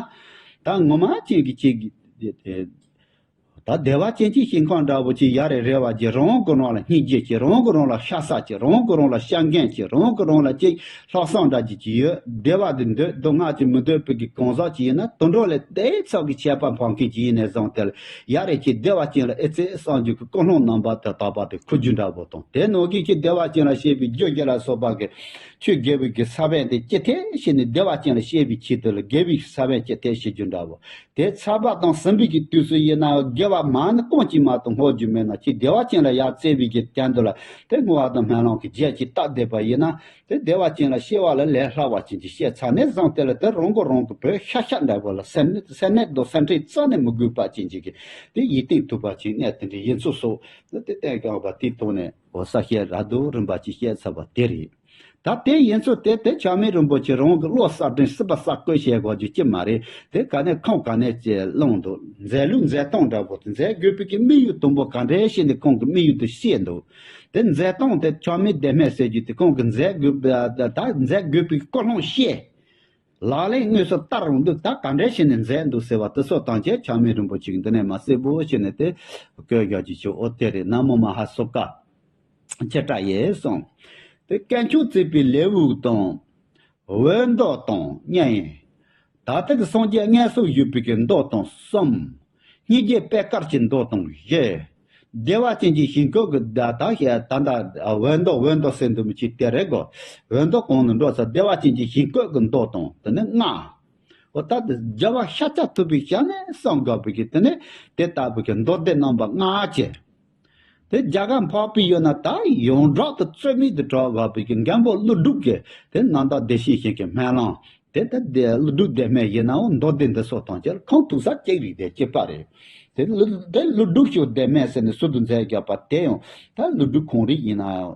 ད་ངོ་མ་ཅན་གྱི་ཅིག་ད་བདེ་བ་ཅན་གྱི་ཞིང་ཁམས་འདྲ་པོ་ཅིག་ཡར་རེ་རེ་བ་ཅིག་རང་གི་རང་ལ་སྙིང་རྗེ་ཅིག་རང་གི་རང་ལ་ཤ་ཚ་ཅིག་རང་གི་རང་ལ་བྱམས་སྙིང་ཅིག་རང་གི་རང་ལ་ཅིག་ལྷག་བསམ་འདྲ་ཅིག་ཅིག་ཡོད། བདེ་བ་དེ་འདོད། སྡུག་བསྔལ་ཅིག་མི་འདོད་པའི་གི་གང་ཟག་ཅིག་ཡིན་ན། དུད་འགྲོ་ལས་དེ་ཚོགས་ཀྱི་ཁྱད་པར་འཕགས་མཁན་ཅིག་ཡིན་ནས་བཟུང་སྟེ། ཡར་རེ་ཅིག་བདེ་བ་ཅན་ལ་ཨེ་ཙི་བསམ་རྒྱུ་གི་ཀུན་སློང་རྣམ་པ་དེ་དག་པ་དེ་འཁོར་རྒྱུ་འདྲ་པོ་དང་། དེ་ནང་གི་ཅིག་བདེ་བ་ཅན་ལ་སྐྱེ་བའི་རྒྱུ་རྒྱུ་ལ་སོགས་པ་གི་ཆོས་དགེ་བའི་གི་ས་བོན་དེ་ཅི་ཐད་ཤེས་ནས་བདེ་བ་ཅན་ལ་སྐྱེ་བའི་ཆེད་དུ་ལ་དགེ་བའི་ས་བོན་ཅི་ཐད་ཤེས་རྒྱུ་འདྲ་པོ། དེ་ཚ་བ་དང་ཟིན་པའི་གི་དུས་སུ་ཡིན་ན། དགེ་བ་མང་ནི་རྐང་གཅིག་མ་གཏོགས་བསྔོ་རྒྱུ་མེད་ན། ཅིག་བདེ་བ་ཅན་ལ་ཡར་བརྩེ་བའི་གི་དོན་དུ་ལ། དེ་བསྔོ་བ་དང་སྨོན་ལམ་གྱི་རྒྱས་ཀྱིས་བཏབ་བསྡད་པ་ཡིན་ན། དེ་བདེ་བ་ཅན་ལ་སྐྱེ་བ་ལ་ལས་སླ་བ་ཅན་གྱི་བཤད་ཚར་ནས་བཟུང་སྟེ་ལ། དེ་རང་གི་རང་གི་བོད་ཤ་ཤ་འདྲ་པོ་ལ་སེམས་སེམས་ནད་དང་སེམས་ཁྲལ་རྩ་ནས་མི་དགོས་པ་ཅན་གྱི་གི་དེ་ཡིད་བརྟན་ཐུབ་པ་ཅིག་གནས་དེ་འདྲའི་ཡིན་ཚུལ་སོགས་ནི། དེ་བསྟན་དགོས་པ་དེའི་ཐོག་ནས། འོ་ས་བཤད་ར་དུ་རིམ་པ་ཅིག་བཤད་ཚར་བ་དེ་རེད། ད་དེ་ཡིན་ཚུལ་དེ་དེ་ཆགས་མེད་རིན་པོ་ཆེ་རང་གི་བློ་གསར་དྲན་སྲིད་པ་གསར་བཀོད་བྱེད་དགོས་རྒྱུ་ཅི་མ་རེད། དེ་ག་ནས་ཁུངས་ག་ནས་ཅི་བླངས་འདུག་མཛད་ལུགས་མཛད་སྟངས་འདྲ་པོ་དེ། མཛད་དགོས་པའི་གི་དམིགས་ཡུལ་དང་པོ་ག་འདྲ་ཞིག་ནས་ཁོང་གི་དམིགས་ཡུལ་དེ་བཤད་འདུག་དེ་མཛད་སྟངས་དེ་ཆགས་མེད་བདེན་མེད་ཟེར་རྒྱུ་དེ། ཁོང་གི་མཛད་དགོས་པ་ད་མཛད་དགོས་པའི་ཀུན་སློང་བཤད། ལག་ལེན་དངོས་སུ་བསྟར་རུང་འདུག་ད་ག་འདྲ་བྱས་ནས་མཛད་འདུག་ཟེར་བ་དེ་ཚོ་ཐམས་ཅད་ཆགས་མེད་རིན་པོ་ཆེ་གིས་འདི་ནས་མ་གསལ་པོ་བྱས་ནས་དེ་བཀོད་རྒྱག་རྒྱུ་ཆེ་འོ་དེ་རེད། ན་མོ་མ་ཧཱ་སུ་ཀ་ཆེ་དྲག་ཡེ་གསུངས། དེ་དཀོན་མཆོག་བརྩེགས་པའི་ལེའུ་དང་། འོད་མདོག་དང་མཉམ་ཡིན། ད་ལྟ་གི་སངས་རྒྱས་མངོན་སུམ་བཞུགས་པའི་གི་མདོག་དང་གསུམ། སྙིང་རྗེ་པད་དཀར་གྱི་མདོག་དང་བཞི། བདེ་བ་ཅན་གྱི་ཞིང་བཀོད་ཀྱི་ད་ད་ཞེས་ད་ད་འོད་མདོག་འོད་མདོག་ཟེར་འདུག་མི་ཅིག་དེ་རེད་གོ། འོད་མདོག་གང་ནས་འགྲོ་ས་བདེ་བ་ཅན་གྱི་ཞིང་བཀོད་ཀྱི་མདོག་དང་དེ་ནི་ལྔ། འོ་ད་དེ་རྒྱལ་བ་ཤཱཀྱ་ཐུབ་པའི་ཞལ་ནས་གསུང་དགོས་པའི་གི་དེ་ནི་དེ་ལྟ་བུའི་གི་མདོ་སྡེ་རྣམ་པ་ལྔ་བཅས། དེ་རྒྱ་གར་འཕགས་པའི་ཡུལ་ན་ད་ཡོངས་གྲགས་དུ་རྩོད་མེད་དུ་གྲགས་དགོས་པའི་གི་མགོན་པོ་ཀླུ་སྒྲུབ་ཀྱི་དེ་རྣམ་དག་བདེ་གཤེགས་ཞིང་གི་སྨོན་ལམ། དེ་ལྟར་དེ་ཀླུ་སྒྲུབ་བདེན་མེད་ཡིན་ནའང་མདོ་སྡེ་འདི་སོགས་དང་བཅས་ཁོང་ཐུག་ས་གཅིག་རེད། དེ་གཅིག་པ་རེད། དེ་ཀླུ་དེ་ཀླུ་སྒྲུབ་ཞུ་བདེན་མེད་ཟེར་ནས་སུ་དུ་མཛད་རྒྱག་པ་དེ་ཡང་ད་ཀླུ་སྒྲུབ་ཁོང་རིག་ཡིན་ནའང་།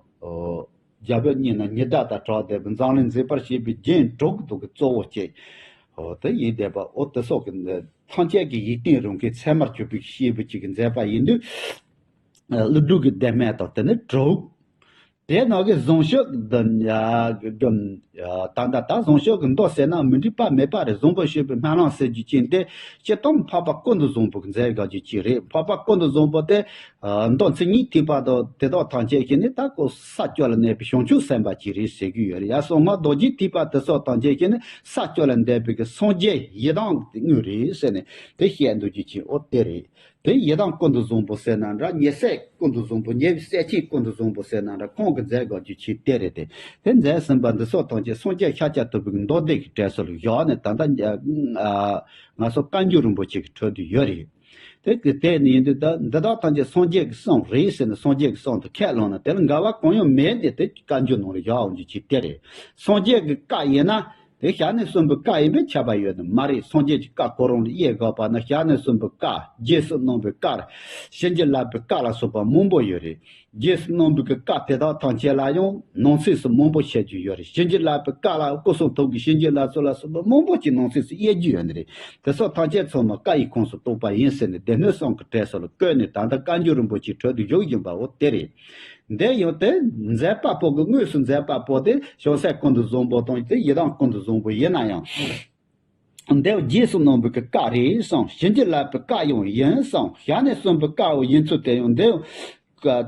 རྒྱ་བོད་གཉིས་ན་ཉི་ཟླ་དང་གྲགས་བསྡད་པའི་འཛམ་གླིང་མཛེས་པར་བྱེད་པའི་རྒྱན་དྲུག་གི་གཙོ་བོ་གཅིག་འོ་དེ་ཡིན་བསྡད་པ། འོ་དེ་སོགས་ཀྱི་ཐམས་ཅད་ཀྱི་ཡིད་བརྟན་རང་གི་ཚད་མར་གྱུར་པའི་སྐྱེས་བུ་གཅིག་གིས་མཛད་པ་ཡིན་དུས། ཀླུ་སྒྲུབ་ཀྱི་བདེན་མེད་དང་དེ་ནི་དྲུག་དེ་ནང་གི་བཟང་སྤྱོད་ཀྱི་འདི་ཡ་གི་ད་ལྟ་ད་བཟང་སྤྱོད་ཀྱི་མདོ་ཟེར་ན་མི་འགྲིག་པ་མེད་པ་རེད། བཟང་པོ་སྤྱོད་པའི་སྨོན་ལམ་ཟེར་རྒྱུ་ཅན་དེ་སྤྱིར་བཏང་འཕགས་པ་ཀུན་ཏུ་བཟང་པོ་གི་མཛད་དགོས་རྒྱུ་ཅིག་རེད། འཕགས་པ་ཀུན་ཏུ་བཟང་པོ་དེ་མདོ་མཚན་ཉིད་ཐེག་པ་དང་དེ་དག་ཐམས་ཅད་ཀྱི་ནི་ད་ཁོ་ས་བཅུ་ལ་གནས་པའི་བྱང་ཆུབ་སེམས་དཔའ་ཅིག་རེད་ཟེར་གྱི་ཡོད་རེད། ཡ་སོ་ང་རྡོ་རྗེ་ཐེག་པ་དེ་སོགས་ཐམས་ཅད་ཀྱི་ནི་ས་བཅུ་ལ་གནས་པའི་གི་སངས་རྒྱས་ཡི་དམ་དངོས་རེད་ཟེར་ནས་དེ་བཤད་འདུག་རྒྱུ་ཅིག་འོ་དེ་རེད། དེ་ཡི་དམ་ཀུན་ཏུ་བཟང་པོ་ཟེར་ན་འདྲ། ཉེ་སྲས་ཀུན་ཏུ་བཟང་པོ། ཉེ་བའི་སྲས་ཆེན་ཀུན་ཏུ་བཟང་པོ་ཟེར་ན་འདྲ། ཁོང་གི་མཛད་དགོས་རྒྱུ་ཆེ་དེ་རེད་དེ། དེ་མཛད་ཟིན་པ་འདི་སོགས་ཐམས་ཅད་སངས་རྒྱས་ཤཱཀྱ་ཐུབ་པའི་མདོ་སྡེ་གི་གྲས་སུ་ལ་བཞག་ནས་ད་ལྟ་ང་ཚོ་བཀའ་འགྱུར་རིན་པོ་ཆེ་གི་ཁྲོད་དུ་ཡོད་རེད། དེ་གི་དེ་ནི་ཡིན་དུས་ད་འདི་དག་ཐམས་ཅད་སངས་རྒྱས་ཀྱི་གསུང་རེད་ཟེར་ནས་སངས་རྒྱས་ཀྱི་གསུང་དུ་ཁས་བླངས་ན་དེ་ལ་འགལ་བ་གང་ཡང་མེད་དེ། དེ་བཀའ་འགྱུར་ནང་ལ་བཞག་འོང་རྒྱུ་ཆེ་དེ་རེད། སངས་རྒྱས་ཀྱི་བཀའ་ཡིན་ན། དེ་ཞལ་ནས་གསུངས་པའི་བཀའ་ཡིན་པས་ཁྱབ་པ་ཡོད་ནི་མ་རེད། སངས་རྒྱས་ཀྱི་བཀའ་ཁོ་རང་ལ་དབྱེ་དགོས་པ་ན། ཞལ་ནས་གསུངས་པའི་བཀའ། རྗེས་སུ་གནང་བའི་བཀའ། བྱིན་གྱིས་བརླབས་པའི་བཀའ་ལ་སོགས་པ་མང་པོ་ཡོད་རེད། རྗེས་སུ་གནང་བའི་གི་བཀའ་དེ་དག་ཐམས་ཅད་ལ་ཡང་ནང་གསེས་སུ་མང་པོ་བཤད་རྒྱུ་ཡོད་རེད། བྱིན་གྱིས་བརླབས་པའི་བཀའ་ལ་སྐུ་གསུང་ཐུགས་ཀྱི་བྱིན་གྱིས་བརླབས་སོ་ལ་སོགས་པ་མང་པོ་ཅིག་ནང་གསེས་སུ་དབྱེ་རྒྱུ་ཡོད་ནི་རེད། དེ་སོགས་ཐམས་ཅད་ཚང་མ་བཀའ་ཡི་ཁོངས་སུ་གཏོགས་པ་ཡིན་ཟེར་ནས་སྡེ་སྣོད་གསུམ་གྱི་གྲས་སུ་ལ་བཀོད་ནས་ད་ལྟ་བཀའ་འགྱུར་རིན་པོ་ཆེའི་ཁྲོད་དུ་བཞུགས་བཞིན་པ་འོ་དེ་རེད། འདི་ཡང་དེ་མཛད་པ་པོ་གི་དངོས་སུ་མཛད་པ་པོ་དེ་བྱང་སེམས་ཀུན་ཏུ་བཟང་པོ་དང་དེ་ཡི་དམ་ཀུན་ཏུ་བཟང་པོ་ཡིན་ན་ཡང་། འདི་རྗེས་སུ་གནང་བའི་གི་བཀའ་རེད་གསུངས། བྱིན་གྱིས་བརླབས་པའི་བཀའ་ཡང་ཡིན་གསུངས། ཞལ་ནས་གསུངས་པའི་བཀའ་ཡིན་ཚུལ་དེ་ཡང་འདི་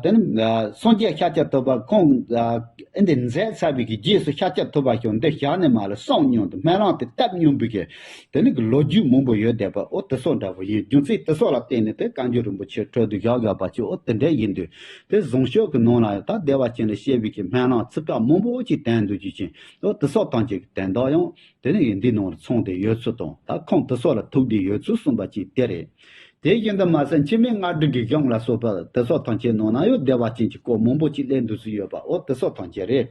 དེ་ནི་སངས་རྒྱས་ཤཱཀྱ་ཐུབ་པ་ཁོང་། ཨེ་འདི་མཛད་ཚར་བའི་གི་རྗེས་སུ་ཤཱཀྱ་ཐུབ་པ་ཞིག་འདི་བཞག་ནས་མ་ལ་གསུང་མྱོང་དུ་སྨོན་ལམ་དེ་བཏབ་མྱོང་བའི་གི་དེ་ནི་གི་ལོ་རྒྱུས་མང་པོ་ཡོད་བསྡད་པ། འོ་དེ་སོགས་འདྲ་པོ་ཡིན། རྒྱུ་མཚན་དེ་སོགས་ལ་བརྟེན་ནས་དེ་བཀའ་འགྱུར་རིན་པོ་ཆེ་ཁྲོད་དུ་བཞག་ཡོད་པ་ཅིག་འོ་དེ་འདྲ་ཡིན་དུས། དེ་བཟང་སྤྱོད་ཀྱི་ནང་ལ་ཡང་ད་བདེ་བ་ཅན་ལ་བཤད་པའི་གི་སྨོན་ལམ་ཚིག་ཁ་མང་པོ་ཅིག་བསྟན་འདུག་ཅིག་ཅིང་། འོ་དེ་སོགས་ཐམས་ཅད་ཀྱི་དོན་དག་ཡང་དེ་ནི་ཡིན་འདི་ནང་ལ་ཚང་བསྡད་ཡོད་ཚུལ་དང་། ད་ཁུངས་དེ་སོགས་ལ་ཐུག་བསྡད་ཡོད་ཚུལ་གསུངས་པ་ཅིག་དེ་རེད། དེ་བཞིན་དུ་མ་ཟད་འཆི་མེད་རྔ་སྒྲིག་གི་གཞུང་ལ་སོགས་པ་དེ་སོགས་ཐམས་ཅད་ནང་ན་ཡང་བདེ་བ་ཅན་གྱི་སྐོར་མང་པོ་ཅིག་གླེང་འདུག་ཚུལ་ཡོད་པ། འོ་དེ་སོགས་ཐམས་ཅད་རེད།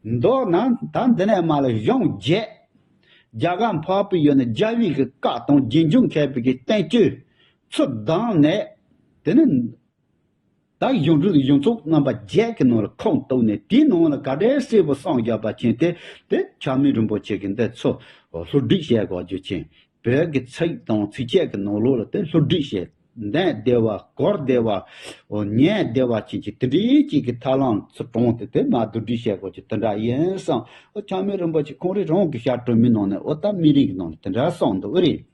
མདོར་ན་ད་འདི་ནས་མ་ལ་གཞུང་བརྒྱད། རྒྱ་གར་འཕགས་པའི་ཡུལ་ནས་རྒྱལ་བའི་གི་བཀའ་དང་རྗེས་འཇུག་མཁས་པའི་གི་བསྟན་བཅོས་ཚུར་བསྡམས་ནས། དེ་ནི་ད་གཞུང་ལུགས་གཞུང་ཚོགས་རྣམ་པ་བརྒྱད་ཀྱི་ནང་ལ་ཁུངས་གཏུགས་ནས། དེའི་ནང་ལ་ག་འདྲའི་གསལ་པོ་གསུངས་བཞག་པ་ཅིག་དེ་དེ་ཆགས་མེད་རིན་པོ་ཆེ་གིས་འདི་ཚོ་སློབ་ཁྲིད་བྱེད་དགོས་རྒྱུ་ཅིག་བོད་ཀྱི་ཚིག་དང་ཚིགས་བཅད་ཀྱི་ནང་ལོགས་ལ་དེ་སློབ་ཁྲིད་བྱེད། འདོན་བདེ་བ། གོ་བདེ་བ། ཉན་བདེ་བ་ཅན་གྱི་དེ་འདྲའི་ཅིག་གི་ཐབས་ལམ་ཚུར་དྲངས་ཏེ་དེ་མར་བསྡུ་སྒྲིག་བྱེད་དགོས་ཀྱི་དེ་འདྲ་ཡིན་བསམ། འོ་ཆགས་མེད་རིན་པོ་ཆེ་ཁོང་རང་རང་གི་ཞལ་དྲི་མེད་ནང་ནས་འོ་ད་སྨན་རིམ་གྱི་ནང་ནས་དེ་འདྲ་གསུངས་འདུག་རེད།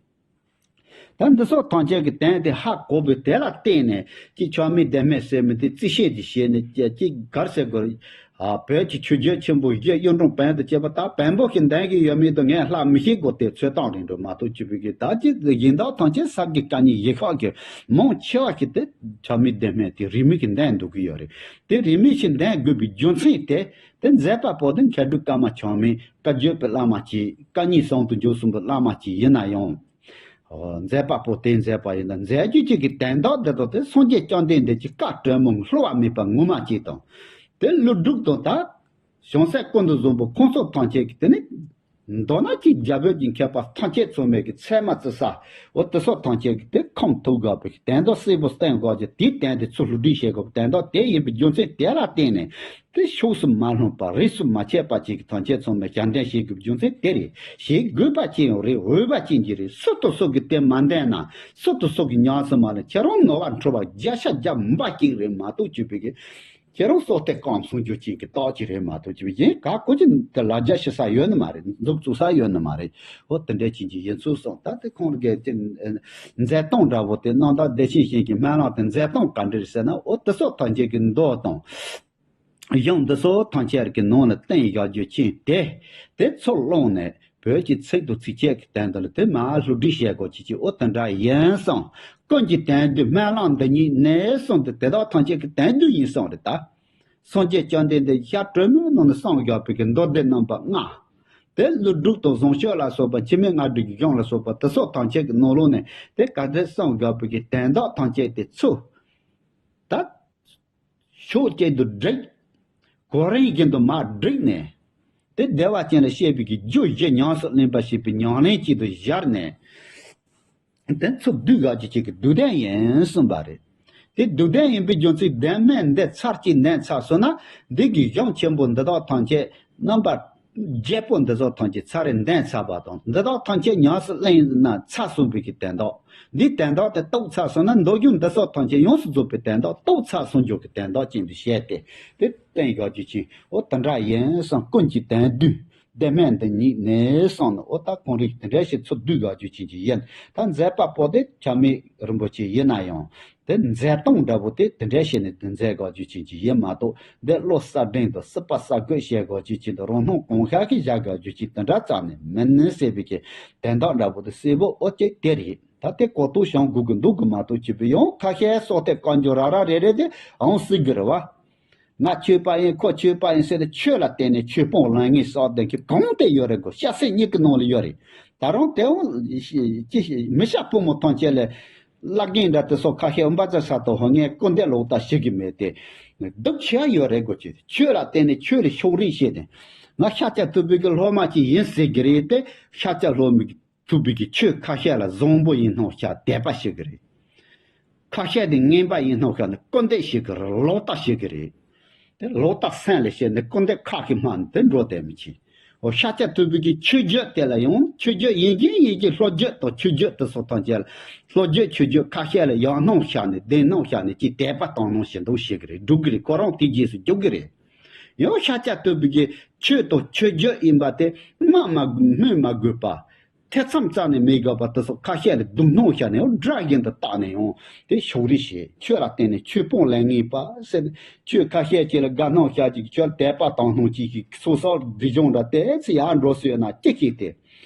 ད་འདི་སོགས་ཐམས་ཅད་ཀྱི་དོན་དེ་ཧ་གོ་བའི་དེ་ལ་བརྟེན་ནས་ཀྱི་ཆགས་མེད་བདེན་མེད་ཟེར་མི་དེ་རྩིས་བཤེར་དེ་བྱས་ནས་ཀྱི་གར་ཟེར་དགོས། ཨ་བོད་ཀྱི་ཆོས་བརྒྱུད་ཆེན་པོ་བཞི་གཡུང་དྲུང་བོན་དུ་བཅས་པ་དག་བོན་པོ་ཞིག་འདོན་གྱི་ཡོད་མེད་དུ་ངས་ལྷག་མི་ཤེས་གོ། དེ་ཚོད་བཏང་རིང་འགྲོ་མ་གཏོགས་ཅི་བོད་ཀྱི་ད་ཅི་གཞན་དག་ཐམས་ཅད་ས་དགེ་བཀའ་རྙིང་བཞི་ཤོག་གི་མང་ཆེ་བ་ཞིག་དེ་ཆགས་མེད་བདེན་མེད་དེ་རིས་མེད་ཀྱི་འདོན་འདུག་གི་ཡོད་རེད། དེ་རིས་མེད་ཞིག་འདོན་དགོས་པའི་རྒྱུ་མཚན་དེ་དེ་མཛད་པ་པོ་དེ་མཁས་གྲུབ་ཀརྨ་ཆགས་མེད་བཀའ་བརྒྱུད་པའི་བླ་མ་ཅིག་བཀའ་རྙིང་ཟུང་དུ་འཇུག་གསུངས་པའི་བླ་མ་ཅིག་ཡིན་ན་ཡང་། མཛད་པ་པོ་དེ་མཛད་པ་ཡིན་ན་མཛད་རྒྱུ་གཅིག་གི་དོན་དག་འདི་དག་དེ་སངས་རྒྱས་བཅོམ་ལྡན་འདས་ཀྱི་བཀའ་དྲང་མོ་བསླུ་བ་མེད་པ་ངོ་མ་གཅིག་དང་། དེ་ཀླུ་སྒྲུབ་དང་ད་བྱང་སེམས་ཀུན་ཏུ་བཟང་པོ་ཁོང་ཚོ་ཐམས་ཅད་ཀྱིས་དེ་ནི་མདོར་ན་གཅིག་རྒྱ་བོད་ཀྱི་མཁས་པ་ཐམས་ཅད་ཚང་མས་ཀྱི་ཚད་མ་བརྩི་ས་འོ་དེ་སོགས་ཐམས་ཅད་ཀྱིས་དེ་ཁུངས་ཐུག་དགོས་པའི་དོན་དག་གསལ་པོ་བསྟན་དགོས་ཀྱི་དེའི་དོན་དེ་ཚུར་སློབ་ཁྲིད་བྱེད་དགོས་པའི་དོན་དག་དེ་ཡིན་པའི་རྒྱུ་མཚན་དེ་ལ་བརྟེན་ནས། དེ་ཕྱོགས་སུ་མ་ལྷུང་པ་རིས་སུ་མ་ཆད་པ་ཅིག་གི་ཐམས་ཅད་ཚང་མས་ཞལ་འདོན་བྱེད་དགོས་རྒྱུ་མཚན་དེ་རེད། བྱེད་དགོས་པ་ཅི་ཡང་རེད། འོས་པ་ཅན་གྱི་རེད། སུ་དང་སུ་གིས་དེ་མ་འདོན་ན། སུ་དང་སུ་གིས་ཉམས་སུ་མ་ལེན། ཁྱེད་རང་ནོར་བ་འཁྲུལ་བ་བརྒྱ་ཆ་བརྒྱ་མིན་པ་ཅིག་རེད་མ་གཏོགས་ཅི་བོད་ཀྱི་ཁྱེད་རང་སྲོག་གཏད་བཀའ་གསུང་རྒྱུ་ཅན་གྱི་རྟགས་ཅིག་རེད་མ་གཏོགས་ཅི་བོད་ཀྱི་ག་གོ་ཅི་དེ་ལ་རྒྱ་ཞུ་ས་ཡོད་ནི་མ་རེད། མཛུབ་བཙུགས་ས་ཡོད་ནི་མ་རེད། འོ་དེ་འདྲ་ཅན་གྱི་ཡིན་ཚུལ་སོང་། ད་དེ་ཁོང་གི་དེ་མཛད་སྟངས་འདྲ་བོ་དེ་རྣམ་དག་བདེ་ཆེན་ཞིང་གི་སྨོན་ལམ་དེ་མཛད་སྟངས་ག་འདྲ་རེད་ཟེར་ན། འོ་དེ་སོགས་ཐམས་ཅད་ཀྱི་མདོ་དང་། གཞུང་འདི་ཚོ་ཐམས་ཅད་ཀྱི་ནང་ལ་བསྟན་བཞག་རྒྱུ་ཅན་དེ། དེ་ཚུར་བླངས་ནས་བོད་ཀྱི་ཚིག་དང་ཚིགས་བཅད་ཀྱི་དོན་དག་ལ་དེ་མར་སློབ་ཁྲིད་བྱེད་དགོས་ཀྱི་ཅིག་འོ་དེ་འདྲ་ཡིན་སོང་། ཀུན་གྱི་དོན་བསྡུས་སྨོན་ལམ་འདི་ཉིད་ནས་གསུངས་ཏེ་དེ་དག་ཐམས་ཅད་ཀྱི་དོན་བསྡུས་ཡིན་སོང་རེད་ད། སངས་རྒྱས་བཅོམ་ལྡན་འདས་ཞལ་དྲི་མེད་ནང་ནས་གསུངས་བཞག་པའི་གི་མདོ་སྡེ་རྣམ་པ་ལྔ། དེ་ཀླུ་སྒྲུབ་དང་བཟང་སྤྱོད་ལ་སོགས་པ་འཆི་མེད་རྔ་སྒྲིག་གི་གཞུང་ལ་སོགས་པ་དེ་སོགས་ཐམས་ཅད་ཀྱི་ནང་ལོགས་ནས་དེ་ག་འདྲ་གསུངས་བཞག་པའི་གི་དོན་དག་ཐམས་ཅད་དེ་ཚུར་ད། ཕྱོགས་གཅིག་ཏུ་བསྒྲིགས། གོ་རིམ་བཞིན་དུ་མར་བསྒྲིགས་ནས། དེ་བདེ་བ་ཅན་ལ་བཤད་པའི་གི་རྒྱུ་བཞི་ཉམས་སུ་ལེན་པ་ཞེས་པའི་ཉམས་ལེན་གཅིག་ཏུ་སྦྱར་ནས། དེ་ཚུར་བསྡུས་བཞག་རྒྱུ་གཅིག་གི་བསྡུས་དོན་ཡིན་གསུངས་པ་རེད། དེ་བསྡུས་དོན་ཡིན་པའི་རྒྱུ་མཚན་དོན་སྨོན་འདི་ཚར་གཅིག་འདོན་ཚར་སོང་ན། འདི་གི་གཞུང་ཆེན་པོ་འདི་དག་ཐམས་ཅད་རྣམ་པ་བརྒྱད་པོ་འདི་ཚོ་ཐམས་ཅད་ཚར་རེ་འདོན་ཚར་བ་དང་། འདི་དག་ཐམས་ཅད་ཉམས་སུ་ལེན་ན་ཚར་སོང་བའི་གི་དོན་དག་འདིའི་དོན་དག་དེ་རྟོགས་ཚར་སོང་ན། མདོ་རྒྱུད་འདི་སོགས་ཐམས་ཅད་ཡོངས་སུ་རྫོགས་པའི་དོན་དག་རྟོགས་ཚར་སོང་རྒྱུ་གི་དོན་དག་ཅན་དུ་བཤད་དེ། དེ་བསྟན་བཞག་རྒྱུ་ཅན། འོ་དེ་འདྲ་ཡིན་སོང་། ཀུན་གྱི་དོན་བསྡུས་སྡེ་སྨད་འདི་ཉིད་ནས་གསུངས་ནས། འོ་ད་ཁོང་རིགས་དེ་འདྲ་ཞིག་ཚུར་བསྡུས་བཞག་རྒྱུ་ཅན་གྱི་ཡིན། ད་མཛད་པ་པོ་དེ་ཆགས་མེད་རིན་པོ་ཆེ་ཡིན་ན་ཡང་། དེ་མཛད་སྟངས་འདྲ་པོ་དེ་དེ་འདྲ་བྱས་ནས་དེ་མཛད་དགོས་རྒྱུ་ཅན་གྱི་ཡིན་མ་གཏོགས། འདི་བློ་གསར་སྒྲེང་དང་སྲིད་པ་གསར་བཀོད་བྱེད་དགོས་རྒྱུ་ཅན་དང་། རང་སྣང་གང་ཤར་གྱིས་བཞག་དགོས་རྒྱུ་ཅན་དེ་འདྲ་རྩ་ནས་མིན་ཟེར་བའི་གི་དོན་དག་འདྲ་པོ་དེ་གསལ་པོ་འོ་ཅིག་དེ་རེད། ད་དེ་གོ་རྟོགས་བྱུང་དགོས་ཀྱི་འདུག་གི་མ་གཏོགས་ཅི་བས་ཡང་ཁ་ཤས་སྲོག་གཏད་བཀའ་འགྱུར་ར་ར་རེ་རེ་དེ་འོང་སྲིད་གི་རེད་བ། ང་ཆོས་པ་ཡིན། ཁོ་ཆོས་པ་ཡིན་ཟེར་ཏེ་ཆོས་ལ་བརྟེན་ནས་ཆོས་སྤོང་ལེན་མཁན་སྲོག་གཏད་མཁན་གང་དེ་ཡོད་རེད་གོ། སྐྱ་སེར་གཉིས་ཀྱི་ནང་ལ་ཡོད་རེད། ད་རུང་དེ་འོང་ཅི་ཞིག་མི་སྐྱ་ཕོ་མོ་ཐམས་ཅད་ལ་བླ་རྒན་འདྲ་དེ་སོགས་ཁ་ཤས་འོང་པ་ཙ་ས་ཏོ་ཧོ་ངས་སྐུར་འདེབས་ལོག་ལྟ་བྱེད་ཀྱི་མེད་དེ། སྡུག་ཆེ་བ་ཡོད་རེད་གོ། ཅི་ཆོས་ལ་བརྟེན་ནས་ཆོས་ལ་ཕྱོགས་རིས་བྱས་ཏེ། ང་ཤཱཀྱ་ཐུབ་པའི་གི་སློབ་མ་ཅིག་ཡིན་ཟེར་གི་རེད་དེ། ཤཱཀྱ་སློབ་མའི་ཐུབ་པའི་གི་ཆོས་ཁ་ཤས་ལ་བཟང་པོ་ཡིན་སྣང་བྱས་དད་པ་བྱེད་གི་རེད། ཁ་ཤས་དེ་ངན་པ་ཡིན་སྣང་བྱས་ནས་སྐུར་འདེབས་བྱེད་གི་རེད། ལོག་ལྟ་བྱེད་གི་རེད། དེ་ལོག་ལྟ་སེམས་ལ་བྱས་ནས་སྐུར་འདེབས་ཁ་གི་སྨྲ་ནས་དེ་འགྲོ་བསྡད་མི་ཆེ། འོ་ཤཱཀྱ་ཐུབ་པའི་གི་ཆོས་བརྒྱུད་དེ་ལ་ཡང་ཆོས་བརྒྱུད་ཡིན་གྱི་ཡིན་གྱི་ལྷོ་བརྒྱུད་དང་ཆོས་བརྒྱུད་དེ་སོགས་ཐམས་ཅད་ལ། ལྷོ་བརྒྱུད་ཆོས་བརྒྱུད་ཁ་ཤས་ལ་ཡང་སྣང་བྱས་ནས་བདེན་སྣང་བྱས་ནས་ཅིག་དད་པ་དང་སྣང་བྱེད་འདུག་བྱེད་གི་རེད། སྒྲུབ་གི་རེད། ཁོ་རང་དེ་རྗེས་སུ་འཇུག་གི་རེད། ཡང་ཤཱཀྱ་ཐུབ་པའི་གི་ཆོས་དང་ཆོས་བརྒྱུད་ཡིན་པ་དེ་སྨྲ་མ་སྨོད་མ་དགོས་པ། ཐེ་ཚོམ་རྩ་ནས་མི་དགོས་པ་དེ་སོགས་ཁ་ཤས་ལ་རྡུང་སྣང་བྱས་ནས་འོ་དགྲ་བཞིན་དུ་བཏགས་ནས་ཡང་དེ་ཕྱོགས་རིས་བྱེད། ཆོས་ལ་བརྟེན་ནས་ཆོས་སྤོང་ལེན་ངེས་པ་ཟེར་ནས་ཆོས་ཁ་ཤས་ཅིག་ལ་དགའ་སྣང་བྱ་ཅིག་ཆོས་དད་པ་དང་སྣང་ཅིག་གིས་སོ་སོར་སྒྲིབ་སྦྱོང་འདྲ་དེ་ཚེ་ཡར་འགྲོ་སྲོལ་ན་ཅི་ཞིག་སྟེ།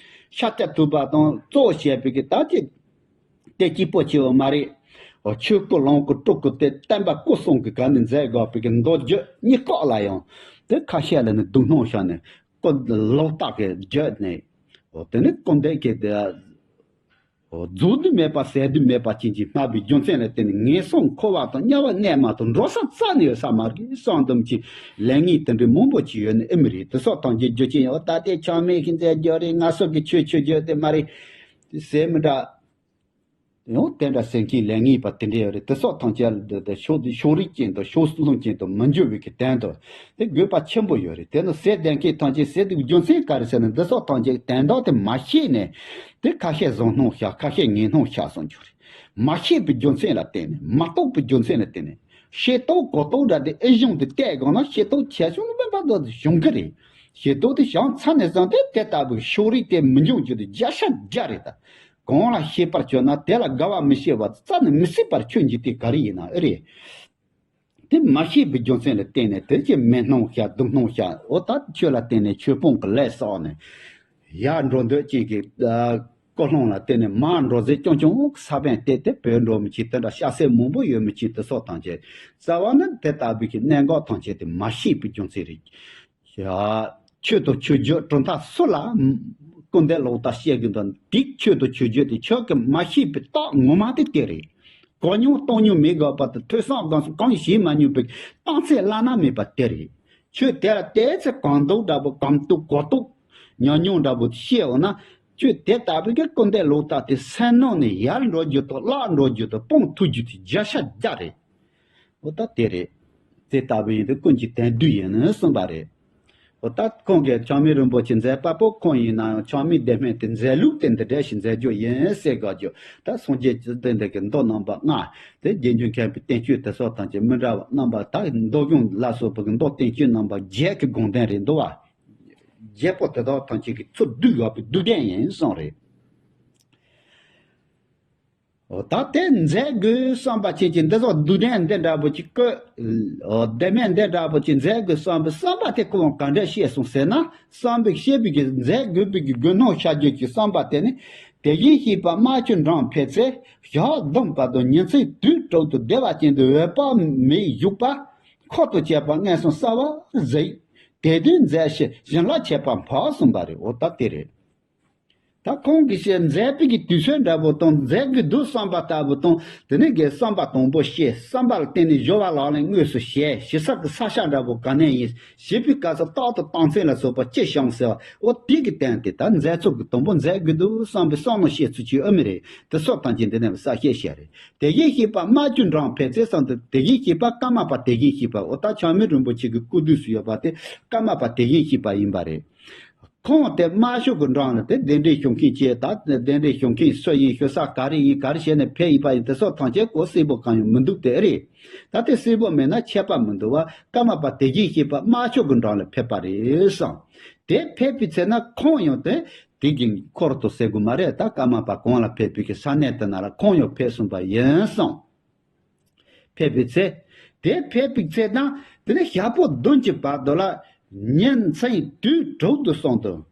ཤཱཀྱ་ཐུབ་པ་དང་གཙོ་བོ་བྱས་པའི་གི་ད་ཅི་དེ་གཅིག་པོ་ཆེ་བ་མ་རེད། འོ་ཆོས་སྐུ་ལོངས་སྐུ་སྤྲུལ་སྐུ་དེ་བསྟན་པ་སྐུ་གསུམ་གི་སྒང་ནས་མཛད་དགོས་པའི་གི་མདོ་རྒྱུད་གཉིས་ཀ་ལ་ཡང་དེ་ཁ་ཤས་ལ་ནི་རྡུང་སྣང་བྱས་ནས་སྐུ་ལོག་ལྟ་གི་བརྗོད་ནས། འོ་དེ་ནི་སྐུ་འདས་ཀྱི་དེ། འོ་རྫོགས་དུས་མེད་པ་ཟད་དུས་མེད་པ་ཅན་གྱི་སྨྲ་བའི་རྒྱུ་མཚན་ལ་བརྟེན་ནས་ངན་སོང་འཁོར་བ་དང་དམྱལ་བ་གནས་མ་ཐོབ་འགྲོ་ས་རྩ་ནས་ཡོད་ས་མ་རེད་བསམ་དུམ་གྱི་ལས་ངན་དེ་འདྲའི་མང་པོ་ཅིག་ཡོད་ནི་ཨེ་མི་རེད། དེ་སོགས་ཐམས་ཅད་རྒྱུ་རྐྱེན་ཡང་ད་ལྟའི་ཆགས་མེད་ཤིང་རྩལ་རྒྱུ་རེད། ང་སོགས་ཀྱི་ཆོས་ཆོས་རྒྱུ་དེ་མ་རེད་ཟེར་མི་འདྲ། ཡང་དེ་འདྲ་སེམས་ཅན་ལས་ངན་པ་དེ་འདྲ་ཡོད་རེད། དེ་སོགས་ཐམས་ཅད་ལ་འདི་འདི་ཕྱོགས་འདི་ཕྱོགས་རིས་ཅན་དང་ཕྱོགས་ལྷུང་ཅན་དུ་མི་འགྱུར་བའི་གི་དོན་དུ་དེ་དགོས་པ་ཆེན་པོ་ཡོད་རེད། དེ་ནི་ཟེར་བསྡད་མཁན་ཐམས་ཅད་ཟེར་དུས་རྒྱུ་མཚན་ག་རེ་ཟེར་ན་འདི་སོགས་ཐམས་ཅད་དོན་དག་དེ་མ་ཤེས་ནས་དེ་ཁ་ཤས་བཟང་སྣང་ཤར་ཁ་ཤས་ངན་སྣང་ཤར་སོང་རྒྱུ་རེད། མ་ཤེས་པའི་རྒྱུ་མཚན་ལ་བརྟེན་ནས་མ་རྟོགས་པའི་རྒྱུ་མཚན་ལ་བརྟེན་ནས་ཤེས་རྟོགས་གོ་རྟོགས་འདྲ་དེ་ཨེ་གཞུང་དུ་བལྟས་དགོས་ན་ཤེས་རྟོགས་ཆེ་ཆུང་ལ་མེད་པ་དོ་བྱུང་གི་རེད། ཤེས་རྟོགས་དེ་བྱང་ཚར་ནས་བཟུང་སྟེ་དེ་ལྟ་བུའི་ཕྱོགས་རིས་དེ་མི་འབྱུང་རྒྱུ་དེ་བརྒྱ་ཆ་བརྒྱ་རེད་ད། གང་ལ་ཤེས་པར་བྱོས་ན་དེ་ལ་དགའ་བ་མི་བྱེད་པ་རྩ་ནས་མི་སྲིད་པར་ཁྱོད་འཇིག་རྟེན་ག་རེ་ཡིན་ན་ཨེ་རེད། དེ་མ་ཤེས་པའི་རྒྱུ་མཚན་ལ་བརྟེན་ནས་དེ་ཀྱི་མི་སྣང་ཤར་སྡུག་སྣང་ཤར་འོ་ད་ཆོས་ལ་བརྟེན་ནས་ཆོས་སྤོང་གི་ལས་བསགས་ནས་ཡར་འགྲོ་འདོད་ཅན་གྱི་ཀུན་སློང་ལ་བརྟེན་ནས་མར་འགྲོ་ཟེར་རྐྱང་རྐྱང་ས་བོན་བལྟས་ཏེ་བོད་འགྲོ་མི་ཆེན་དེ་འདྲ་ཤ་ཟད་མང་པོ་ཡོད་མི་ཆེན་དེ་སོགས་ཐམས་ཅད་རྩ་བ་ནི་དེ་ལྟ་བུའི་གི་གནད་འགག་ཐམས་ཅད་དེ་མ་ཤེས་པའི་རྒྱུ་མཚན་རེད། ཡ། ཆོས་དང་ཆོས་བརྒྱུད་གྲུབ་མཐའ་སུ་ལ་སྐུར་འདེབས་ལོག་ལྟ་བཤད་དགོས་དང་དེ་ཆོས་དང་ཆོས་བརྒྱུད་དེ་ཆོས་ཀྱི་མ་ཤེས་པའི་རྟགས་ངོ་མ་དེ་དེ་རེད། གོ་མྱོང་སྟོང་མྱོང་མི་དགོས་པ་དང་ཐོས་བསམ་སྒོམ་གསུམ་གང་ཡང་བྱེད་མ་མྱོང་པའི་རྟགས་མཚན་བླ་ན་མེད་པ་དེ་རེད། ཆོས་དེ་ལ་བལྟས་ཚེ་གང་ལྟར་འདྲ་པོ་གང་ལྟར་གོ་རྟོགས་ཉམས་མྱོང་འདྲ་པོ་ཤེས་འོང་ན་ཆོས་དེ་ལྟ་བུའི་གི་སྐུར་འདེབས་ལོག་ལྟ་དེ་སེམས་ནང་ནས་ཡར་འགྲོ་རྒྱུ་དང་བརླག་འགྲོ་རྒྱུ་དང་སྤོང་ཐུབ་རྒྱུ་དེ་བརྒྱ་ཆ་བརྒྱ་རེད། འོ་ད་དེ་རེད། དེ་ལྟ་བུ་ཡིན་དུས་ཀུན་གྱི་དོན་བསྡུས་ཡིན་ནི་གསུངས་པ་རེད། འོ་ད་ཁོང་གིས་ཆགས་མེད་རིན་པོ་ཆེ་མཛད་པ་པོ་ཁོང་ཡིན་ན་ཡང་ཆགས་མེད་བདེ་སྨོན་དེ་མཛད་ལུགས་དེ་འདི་འདྲ་ཞིག་མཛད་རྒྱུ་ཡིན་ཟེར་དགོས་རྒྱུ་ད་སངས་རྒྱས་ཀྱི་བསྟན་འདི་གི་མདོ་རྣམ་པ་ལྔ་དེ་རྗེས་འཇུག་མཁན་པའི་བསྟན་བཅོས་དེ་སོགས་ཐམས་ཅད་མི་འདྲ་བ་རྣམ་པ་ད་མདོ་གཞུང་ལ་སོགས་པའི་མདོ་བསྟན་བཅོས་རྣམ་པ་བརྒྱད་ཀྱི་དགོངས་དོན་རེད་འདུག་བ། བརྒྱད་པོ་དེ་དག་ཐམས་ཅད་ཀྱི་ཚུར་བསྡུས་ཡོད་པའི་བསྡུས་དོན་ཡིན་གསུངས་རེད། འོ་ད་དེ་མཛད་དགོས་བསམ་པ་ཅན་གྱི་འདི་ཚོ་བསྡུས་དོན་འདི་འདྲ་པོ་ཅིག་བཀོད། འོ་བདེ་སྨོན་འདི་འདྲ་པོ་ཅིག་མཛད་དགོས་བསམ་པའི་བསམ་པ་དེ་ཁོ་བོ་ག་འདྲ་སྐྱེས་སོང་ཟེར་ན་བསམ་པའི་སྐྱེས་པའི་གི་མཛད་དགོས་པའི་གི་དགོས་སྣང་ཤར་རྒྱུ་གི་བསམ་པ་དེ་ནི་དེ་བཞིན་གཤེགས་པ་རྨད་བྱུང་འབྲིང་ཕལ་ཚེ་ཞག་བདུན་བར་དུ་ཉིན་མཚན་དུས་དྲུག་ཏུ་བདེ་བ་ཅན་དུ་འོད་དཔག་མེད་བཞུགས་པ་འཁོར་དང་བཅས་པ་མངོན་སུམ་གསལ་བར་གཟིགས། དེ་དུས་མཛད་ཕྱིར་བྱིན་རླབས་ཁྱད་པར་འཕགས་གསུངས་པ་རེད། འོ་ད་དེ་རེད། ད་ཁོང་གིས་བཤད་མཛད་པའི་གི་དུས་ཚོད་འདྲ་པོ་དང་མཛད་དགོས་འདུག་བསམ་པ་ལྟ་བུ་དང་དེ་ནས་གི་བསམ་པ་དང་པོ་བཤད་བསམ་པ་ལ་བརྟེན་ནས་སྦྱོར་བ་ལག་ལེན་དངོས་སུ་བྱས་ཞིག་ས་གི་ས་ཆ་འདྲ་པོ་ག་ནས་ཡིན་ཞེས་པའི་སྐབས་སུ་རྟག་ཏུ་རྟགས་མཚན་ལ་སོགས་པ་ཅི་བྱུང་ཟེར་བ་འོ་དེ་གི་སྟེང་དེ་ད་མཛད་ཚུལ་གི་དང་པོ་མཛད་དགོས་འདུག་བསམ་པའི་བསམ་བློ་བཤད་ཚུལ་གྱི་ཨ་མི་རེད་དེ་སོགས་དང་གཅིག་འདི་ནས་ས་བཤད་བཤད་རེད། དེ་བཞིན་གཤེགས་པ་རྨད་བྱུང་འབྲིང་ཕལ་ཚེ་བསམ་དུ་དེ་བཞིན་གཤེགས་པ་ཀརྨ་པ་དེ་བཞིན་གཤེགས་པ་འོ་ད་ཆགས་མེད་རིན་པོ་ཆེ་གི་སྐུ་དུས་སུ་ཡོད་པ་དེ་ཀརྨ་པ་དེ་བཞིན་གཤེགས་པ་ཡིན་པ་རེད། ཁོང་དེ་དམར་ཤོག་གི་འགྲམ་ལ་དེ་གདན་འདྲེན་ཞུ་མཁན་བཅས་དང་གདན་འདྲེན་ཞུ་མཁན་སུ་ཡིན་ཞུ་ས་ག་རེ་ཡིན་ག་རེ་བྱས་ནས་ཕེབས་ཡིན་པ་ཡིན་དེ་སོགས་ཐམས་ཅད་གོ་གསལ་པོ་གང་ཡང་མི་འདུག་དེ་རེད། ད་དེ་གསལ་པོ་མེད་ན་ཁྱད་པར་མི་འདུག་བ་ཀརྨ་པ་དེ་བཞིན་གཤེགས་པ་དམར་ཤོག་གི་འགྲམ་ལ་ཕེབས་པ་རེད་བསམ། དེ་ཕེབས་པའི་ཚེ་ན་ཁོང་ཡང་དེ་དེ་གི་འཁོར་དུ་ཟེར་དགོས་མ་རེད་ད་ཀརྨ་པ་གང་ལ་ཕེབས་པའི་གི་ས་གནས་དེ་ན་ལ་ཁོང་ཡང་ཕེབས་སོང་པ་ཡིན་བསམ། ཕེབས་པའི་ཚེ། དེ་ཕེབས་པའི་ཚེ་དང་དེ་ནས་ཞག་པོ་བདུན་གྱི་བར་དུ་ལ་ཉིན་མཚན་དུས་དྲུག་ཏུ་སོང་དུ།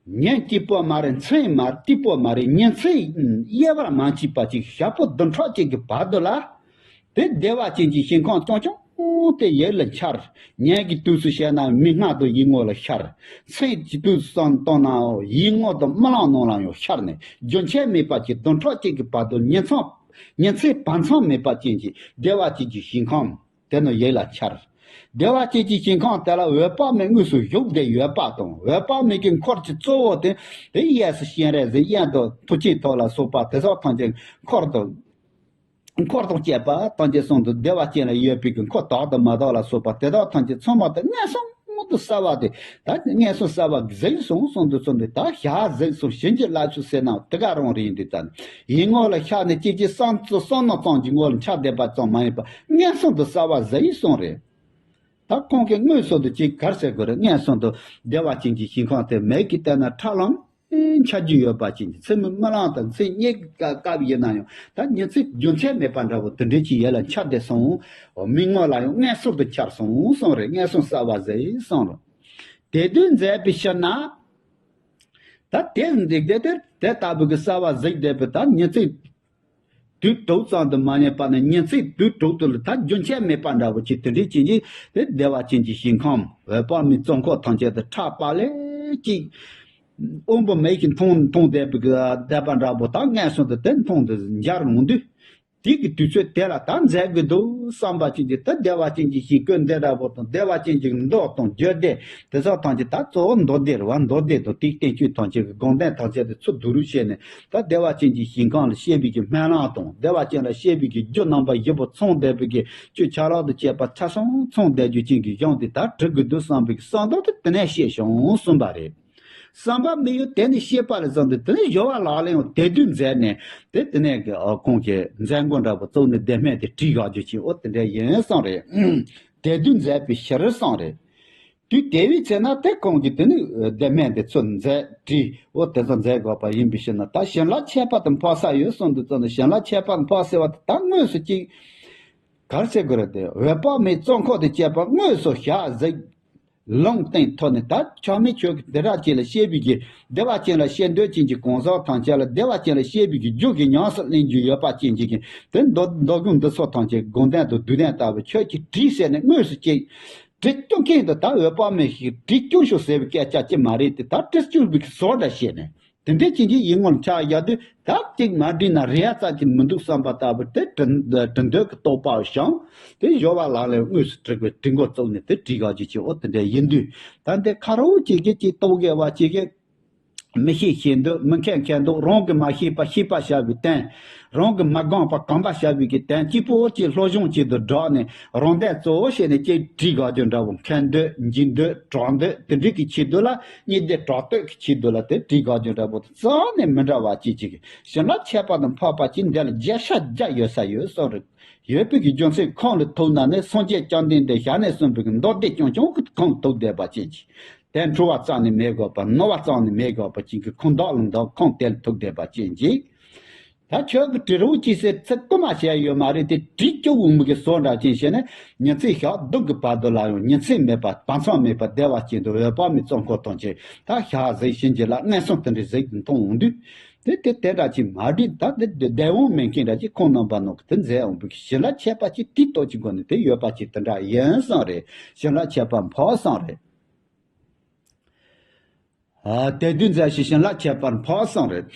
ཉིན་གཅིག་པོ་མ་རེད་མཚན་མ་རེད་ཏིག་པོ་མ་རེད་ཉིན་མཚན་དབྱེ་བར་མ་མཆིས་པ་ཅིག་ཞག་པོ་བདུན་ཕྲག་གཅིག་གི་བར་དུ་ལ། དེ་བདེ་བ་ཅན་གྱི་ཞིང་ཁམས་རྐྱང་རྐྱང་དེ་ཡིད་ལ་འཆར། ཉིན་གྱི་དུས་སུ་བཤད་ན་མིག་སྔ་དུ་ཡིད་ངོ་ལ་ཤར། མཚན་གྱི་དུས་སུ་བསམ་བཏང་ནའང་ཡིད་ངོ་དང་རྨི་ལམ་ནང་ལ་ཡང་ཤར་ནས་རྒྱུན་ཆད་མེད་པ་ཅིག་བདུན་ཕྲག་གཅིག་གི་བར་དུ་ཉིན་མཚན་ཉིན་མཚན་བར་མཚམས་མེད་པ་ཅན་གྱི་བདེ་བ་ཅན་གྱི་ཞིང་ཁམས་དེ་ནི་ཡིད་ལ་འཆར། བདེ་བ་ཅན་གྱི་ཞིང་ཁམས་དེ་ལ་འོད་དཔག་མེད་དངོས་སུ་བཞུགས་བསྡད་ཡོད་པ་དང་འོད་དཔག་མེད་ཀྱི་འཁོར་གྱི་གཙོ་བོ་དེ་དེ་གཡས་སུ་སྤྱན་རས་གཟིགས་གཡོན་དུ་མཐུ་ཆེན་ཐོག་ལ་སོགས་པ་དེ་སོགས་ཐམས་ཅད་འཁོར་དུ་འཁོར་དང་བཅས་པ་ཐམས་ཅད་གསུམ་དུ་བདེ་བ་ཅན་ལ་ཡོད་པའི་གི་འཁོར་དག་དང་མ་དག་ལ་སོགས་པ་དེ་དག་ཐམས་ཅད་ཚང་མ་དེ་མངོན་སུམ་དུ་གསལ་བ་དེ་ད་མངོན་སུམ་གསལ་བ་གཟིགས་སོང་གསུངས་དུས་ཙམ་དེ་ད་ཞག་གཟིགས་སོང་བྱིན་གྱིས་བརླབས་སོང་ཟེར་ན་དེ་ག་རང་རེད་འདི་ལྟར་ཡིད་ངོ་ལ་ཤར་ནས་ཅི་ཅི་བསམ་ཚུལ་བསམ་ནོ་ཙམ་གྱི་ངོ་ལ་འཆར་བསྡད་པ་ཙམ་མ་ཡིན་པར་མངོན་སུམ་དུ་གསལ་བ་གཟིགས་སོང་རེད། ད་ཁོང་གིས་མངོན་སུམ་དུ་ཅིག་གར་ཟེར་དགོས་རེད་མངོན་སུམ་དུ་བདེ་བ་ཅན་གྱི་ཞིང་ཁམས་དེ་མིག་གིས་བལྟས་ན་ཁྲ་ལམ། འཆར་རྒྱུ་ཡོད་པ་ཅན་གྱི། མཚན་མོ་རྨི་ལམ་དང་མཚན་སྙེག་སྐབས་ཡིན་ན་ཡང་ད་ཉི་ཚེ་རྒྱུ་མཚན་མེད་པ་འདྲ་བོ་དེ་འདྲ་ཅིག་ཡིད་ལ་འཆར་བསྡད་སོང་། མིག་སྔོན་ལ་ཡང་མངོན་སུམ་དུ་འཆར་སོང་གསུངས་རེད། མངོན་སུམ་གསལ་བར་གཟིགས་གསུངས་རེད། དེ་དུས་མཛད་པའི་ཕྱིར་ན། ད་དེ་འདི་དེ་དེ་དེ་ལྟ་བུ་གི་གསལ་བར་གཟིགས་བསྡད་པའི་ད་ཉི་ཚེ་དུས་དྲུག་ཙམ་དུ་མ་ཉལ་བ་ནས་ཉིན་ཚེས་དུས་དྲུག་ཏུ་ལ་ད་རྒྱུན་ཆད་མེད་པ་འདྲ་བོ་ཅིག་དེ་འདྲའི་ཅན་གྱི་དེ་བདེ་བ་ཅན་གྱི་ཞིང་ཁམས་འོད་དཔག་མེད་ཙོང་ཁ་ཐམས་ཅད་དུ་ཁྲག་པ་ལས་ཅིག་དབང་པོ་མེད་ཀྱི་མཐོང་མཐོང་བསྡད་པའི་གི་བསྡད་པ་འདྲ་བོ་ད་མངོན་སུམ་དུ་དེ་མཐོང་དུ་འཇར་འོང་དུས། དེ་གི་དུས་ཚོད་དེ་ལ་ད་མཛད་དགོས་འདུག་བསམ་པ་ཅན་གྱི་ད་བདེ་བ་ཅན་གྱི་ཞིང་ཀུན་འདི་འདྲ་བོ་དང་བདེ་བ་ཅན་གྱི་མདོ་དང་རྒྱུད་སྡེ་དེ་ཚོ་ཐམས་ཅད་ད་གཙོ་བོ་མདོ་སྡེ་རེད་བ། མདོ་སྡེ་དང་དེའི་བསྟན་བཅོས་ཐམས་ཅད་ཀྱི་དགོངས་དོན་ཐམས་ཅད་དུ་ཚུར་བསྡུ་རུབ་བྱས་ནས། ད་བདེ་བ་ཅན་གྱི་ཞིང་ཁམས་ལ་སྐྱེ་བའི་གི་སྨོན་ལམ་དང་། བདེ་བ་ཅན་ལ་སྐྱེ་བའི་གི་རྒྱུ་རྣམ་པ་བཞི་པོ་ཚང་བསྡད་པའི་གི་སྤྱོད་བྱ་ལག་ཏུ་བྱས་པ་ཆ་ཚང་ཚང་བསྡད་རྒྱུ་ཅན་གྱི་གཞུང་དེ་ད་འབྲི་དགོས་འདུག་བསམ་པའི་གི་བསམ་བློ་དེ་དེ་ནས་སྐྱེས་བྱུང་གསུངས་པ་རེད། བསམ་པ་མི་ཡོད་དེ་ནི་ཤེས་པ་ལ་བཟུང་སྟེ་དེ་ནི་སྦྱོར་བ་ལག་ལེན་ཡང་དེ་དུས་མཛད་ནས་དེ་དེ་ནས་གི་ཨ་ཁོང་གི་མཛད་སྒོ་འདྲ་པོ་བཙུགས་ནས་དེ་སྨད་དེ་བྲིས་བཞག་རྒྱུ་ཅན་འོ་དེ་འདྲ་ཡིན་བསམ་རེད། དེ་དུས་མཛད་པའི་ཕྱིར་བསམ་རེད། དུས་དེ་བས་ཚེ་ན་དེ་ཁོང་གིས་དེ་ནི་དེ་སྨད་དེ་ཚུར་མཛད་བྲིས་འོ་དེ་ཚོ་མཛད་དགོས་པ་ཡིན་པའི་ཕྱིར་ན། ད་བྱིན་རླབས་ཁྱད་པར་དུ་འཕགས་ས་ཡོད་གསུངས་འདུག་ཙང་ན། བྱིན་རླབས་ཁྱད་པར་དུ་འཕགས་ཟེར་བ་དེ་ད་དངོས་སུ་ཅིག་གར་ཟེར་དགོས་རེད་དེ། འོད་དཔག་མེད་ཙོང་ཁ་དང་བཅས་པ་དངོས་སུ་ཞལ་གཟིགས། ལུང་བསྟན་ཐོག་ནས་ད་ཆགས་མེད་ཆོས་ཀྱི་དེ་རབ་ཅིག་ལ་སྐྱེ་བའི་གི་བདེ་བ་ཅན་ལ་སྐྱེ་འདོད་ཅན་གྱི་གང་ཟག་ཐམས་ཅད་ལ་བདེ་བ་ཅན་ལ་སྐྱེ་བའི་གི་རྒྱུ་གི་ཉམས་སུ་ལེན་རྒྱུ་ཡོད་པ་ཅན་གྱི་གི་དེ་མདོ་མདོ་དགོངས་འདི་ཚོ་ཐམས་ཅད་དགོངས་དོན་དང་སྡུག་དོན་ལྟ་བུ་ཁྱོད་ཀྱིས་བྲིས་ཟེར་ནས་དངོས་སུ་ཅིག་བྲིས་སྐྱོང་མཁན་དུ་ད་འོད་དཔག་མེད་ཞིག་བྲིས་སྐྱོང་ཤོག་ཟེར་བའི་སྐད་ཆ་ཅིག་མ་རེད་དེ། ད་བྲིས་སྐྱོང་བའི་གི་བཟོ་འདྲ་བྱས་ནས། དེ་འདྲའི་ཅན་གྱི་ཡིད་ངོར་འཆར་ཡག་དུས་ད་གཅིག་མ་བྲིས་ན་རེ་ཡ་ཙམ་གྱི་མི་འདུག་བསམ་པ་ལྟ་བུ་དེ་དྲི་དྲི་འདོད་ཀྱི་རྟོག་པ་བྱུང་། དེ་སྦྱོར་བ་ལག་ལེན་དངོས་སུ་བྲིས་པའི་བྲིས་འགོ་བཙུགས་ནས་དེ་བྲིས་ག་ཅིག་བྱེད། འོ་དེ་འདྲ་ཡིན་དུས་ད་འདི་ཁ་རོག་ཅིག་གིས་ཅིག་རྟོག་གེ་བ་ཅིག་གིས་མི་ཤེས་ཤེས་འདོད། མི་མཁས་མཁས་འདོད། རང་གིས་མ་ཤེས་པ་ཤེས་པ་བྱ་བའི་དོན། རང་གིས་མ་གང་པ་གང་པ་བྱ་བའི་གི་དོན་གཅིག་པོ་ཅིག་སློབ་སྦྱོང་བྱེད་དུ་བསྒྲགས་ནས་རང་དོན་གཙོ་བོ་བྱས་ནས་ཅིག་བྲིས་ག་རྒྱུ་འདྲ་བོ། མཁས་འདོད། འཇིགས་འདོད། གྲགས་འདོད། དེ་འདྲའི་གི་ཆེད་དུ་ལ་གཉིས་ལྡན་གྲགས་འདོད་ཀྱི་ཆེད་དུ་ལ་དེ་བྲིས་ག་རྒྱུ་འདྲ་པོ་རྩ་ནས་མི་འདྲ་བ་ཅིག་ཅིག་བྱིན་རླབས་ཁྱད་པར་དུ་འཕགས་པ་ཅིག་འདི་ལ་བརྒྱ་ཆ་བརྒྱ་ཡོད་ས་ཡོད་བསམ་རེད། ཡོད་པའི་གི་རྒྱུ་མཚན་ཁོང་ལ་ཐུག་ན་ནི་སངས་རྒྱས་བཅོམ་ལྡན་འདས་ཞལ་ནས་གསུངས་པའི་གི་མདོ་སྡེ་རྐྱང་རྐྱང་གི་ཁོང་ཐུག་བསྡད་པ་ཅིག་ཅིག་དེ་འཁྲུལ་བ་རྩ་ནས་མེད་དགོས་པ། ནོར་བ་རྩ་ནས་མེད་དགོས་པ་ཅིག་གི་ཁོང་བདག་ལ་འདོགས་ཁོང་དེ་ལ་ཐུག་བསྡད་པ་ཅིག་ཅིག་ད་ཁྱོད་ཀྱི་བྲིས་རོགས་ཅིག་ཟེར་ཚིག་རྐུ་མ་བྱས་ཡོད་མ་རེད་དེ། བྲིས་སྐྱོ་འོང་མི་གི་བཟོ་འདྲ་ཅན་བྱས་ནས་ཉིན་མཚན་ཞག་བདུན་གི་བར་དུ་ལ་ཡང་ཉིན་མཚན་མེད་པ་བར་མཚམས་མེད་པ་བདེ་བ་ཅན་དུ་འོད་དཔག་མེད་ཙོང་ཁ་ཐམས་ཅད་ད་ཞལ་གཟིགས་བྱིན་གྱིས་བརླབས། མངོན་སུམ་དེ་འདྲའི་གཟིགས་མཐོང་འོང་དུས་དེ་དེ་དེ་འདྲ་ཅིག་མ་བྲིས། ད་དེ་དེ་བདེ་འོང་མེད་མཁན་འདྲ་ཅིག་ཁོང་རྣམ་པ་ནང་གི་དེ་མཛད་འོང་བའི་བྱིན་རླབས་ཁྱད་པར་ཅིག་དེའི་སྟོབས་ཀྱི་སྒོ་ནས་དེ་ཡོད་པ་ཅིག་དེ་འདྲ་ཡིན་བསམ་རེད། བྱིན་རླབས་ཁྱད་པར་འཕགས་བསམ་རེད། ཨ། དེ་དུས་མཛད་ཞིང་བྱིན་རླབས་ཁྱད་པར་འཕགས་བསམ་རེད།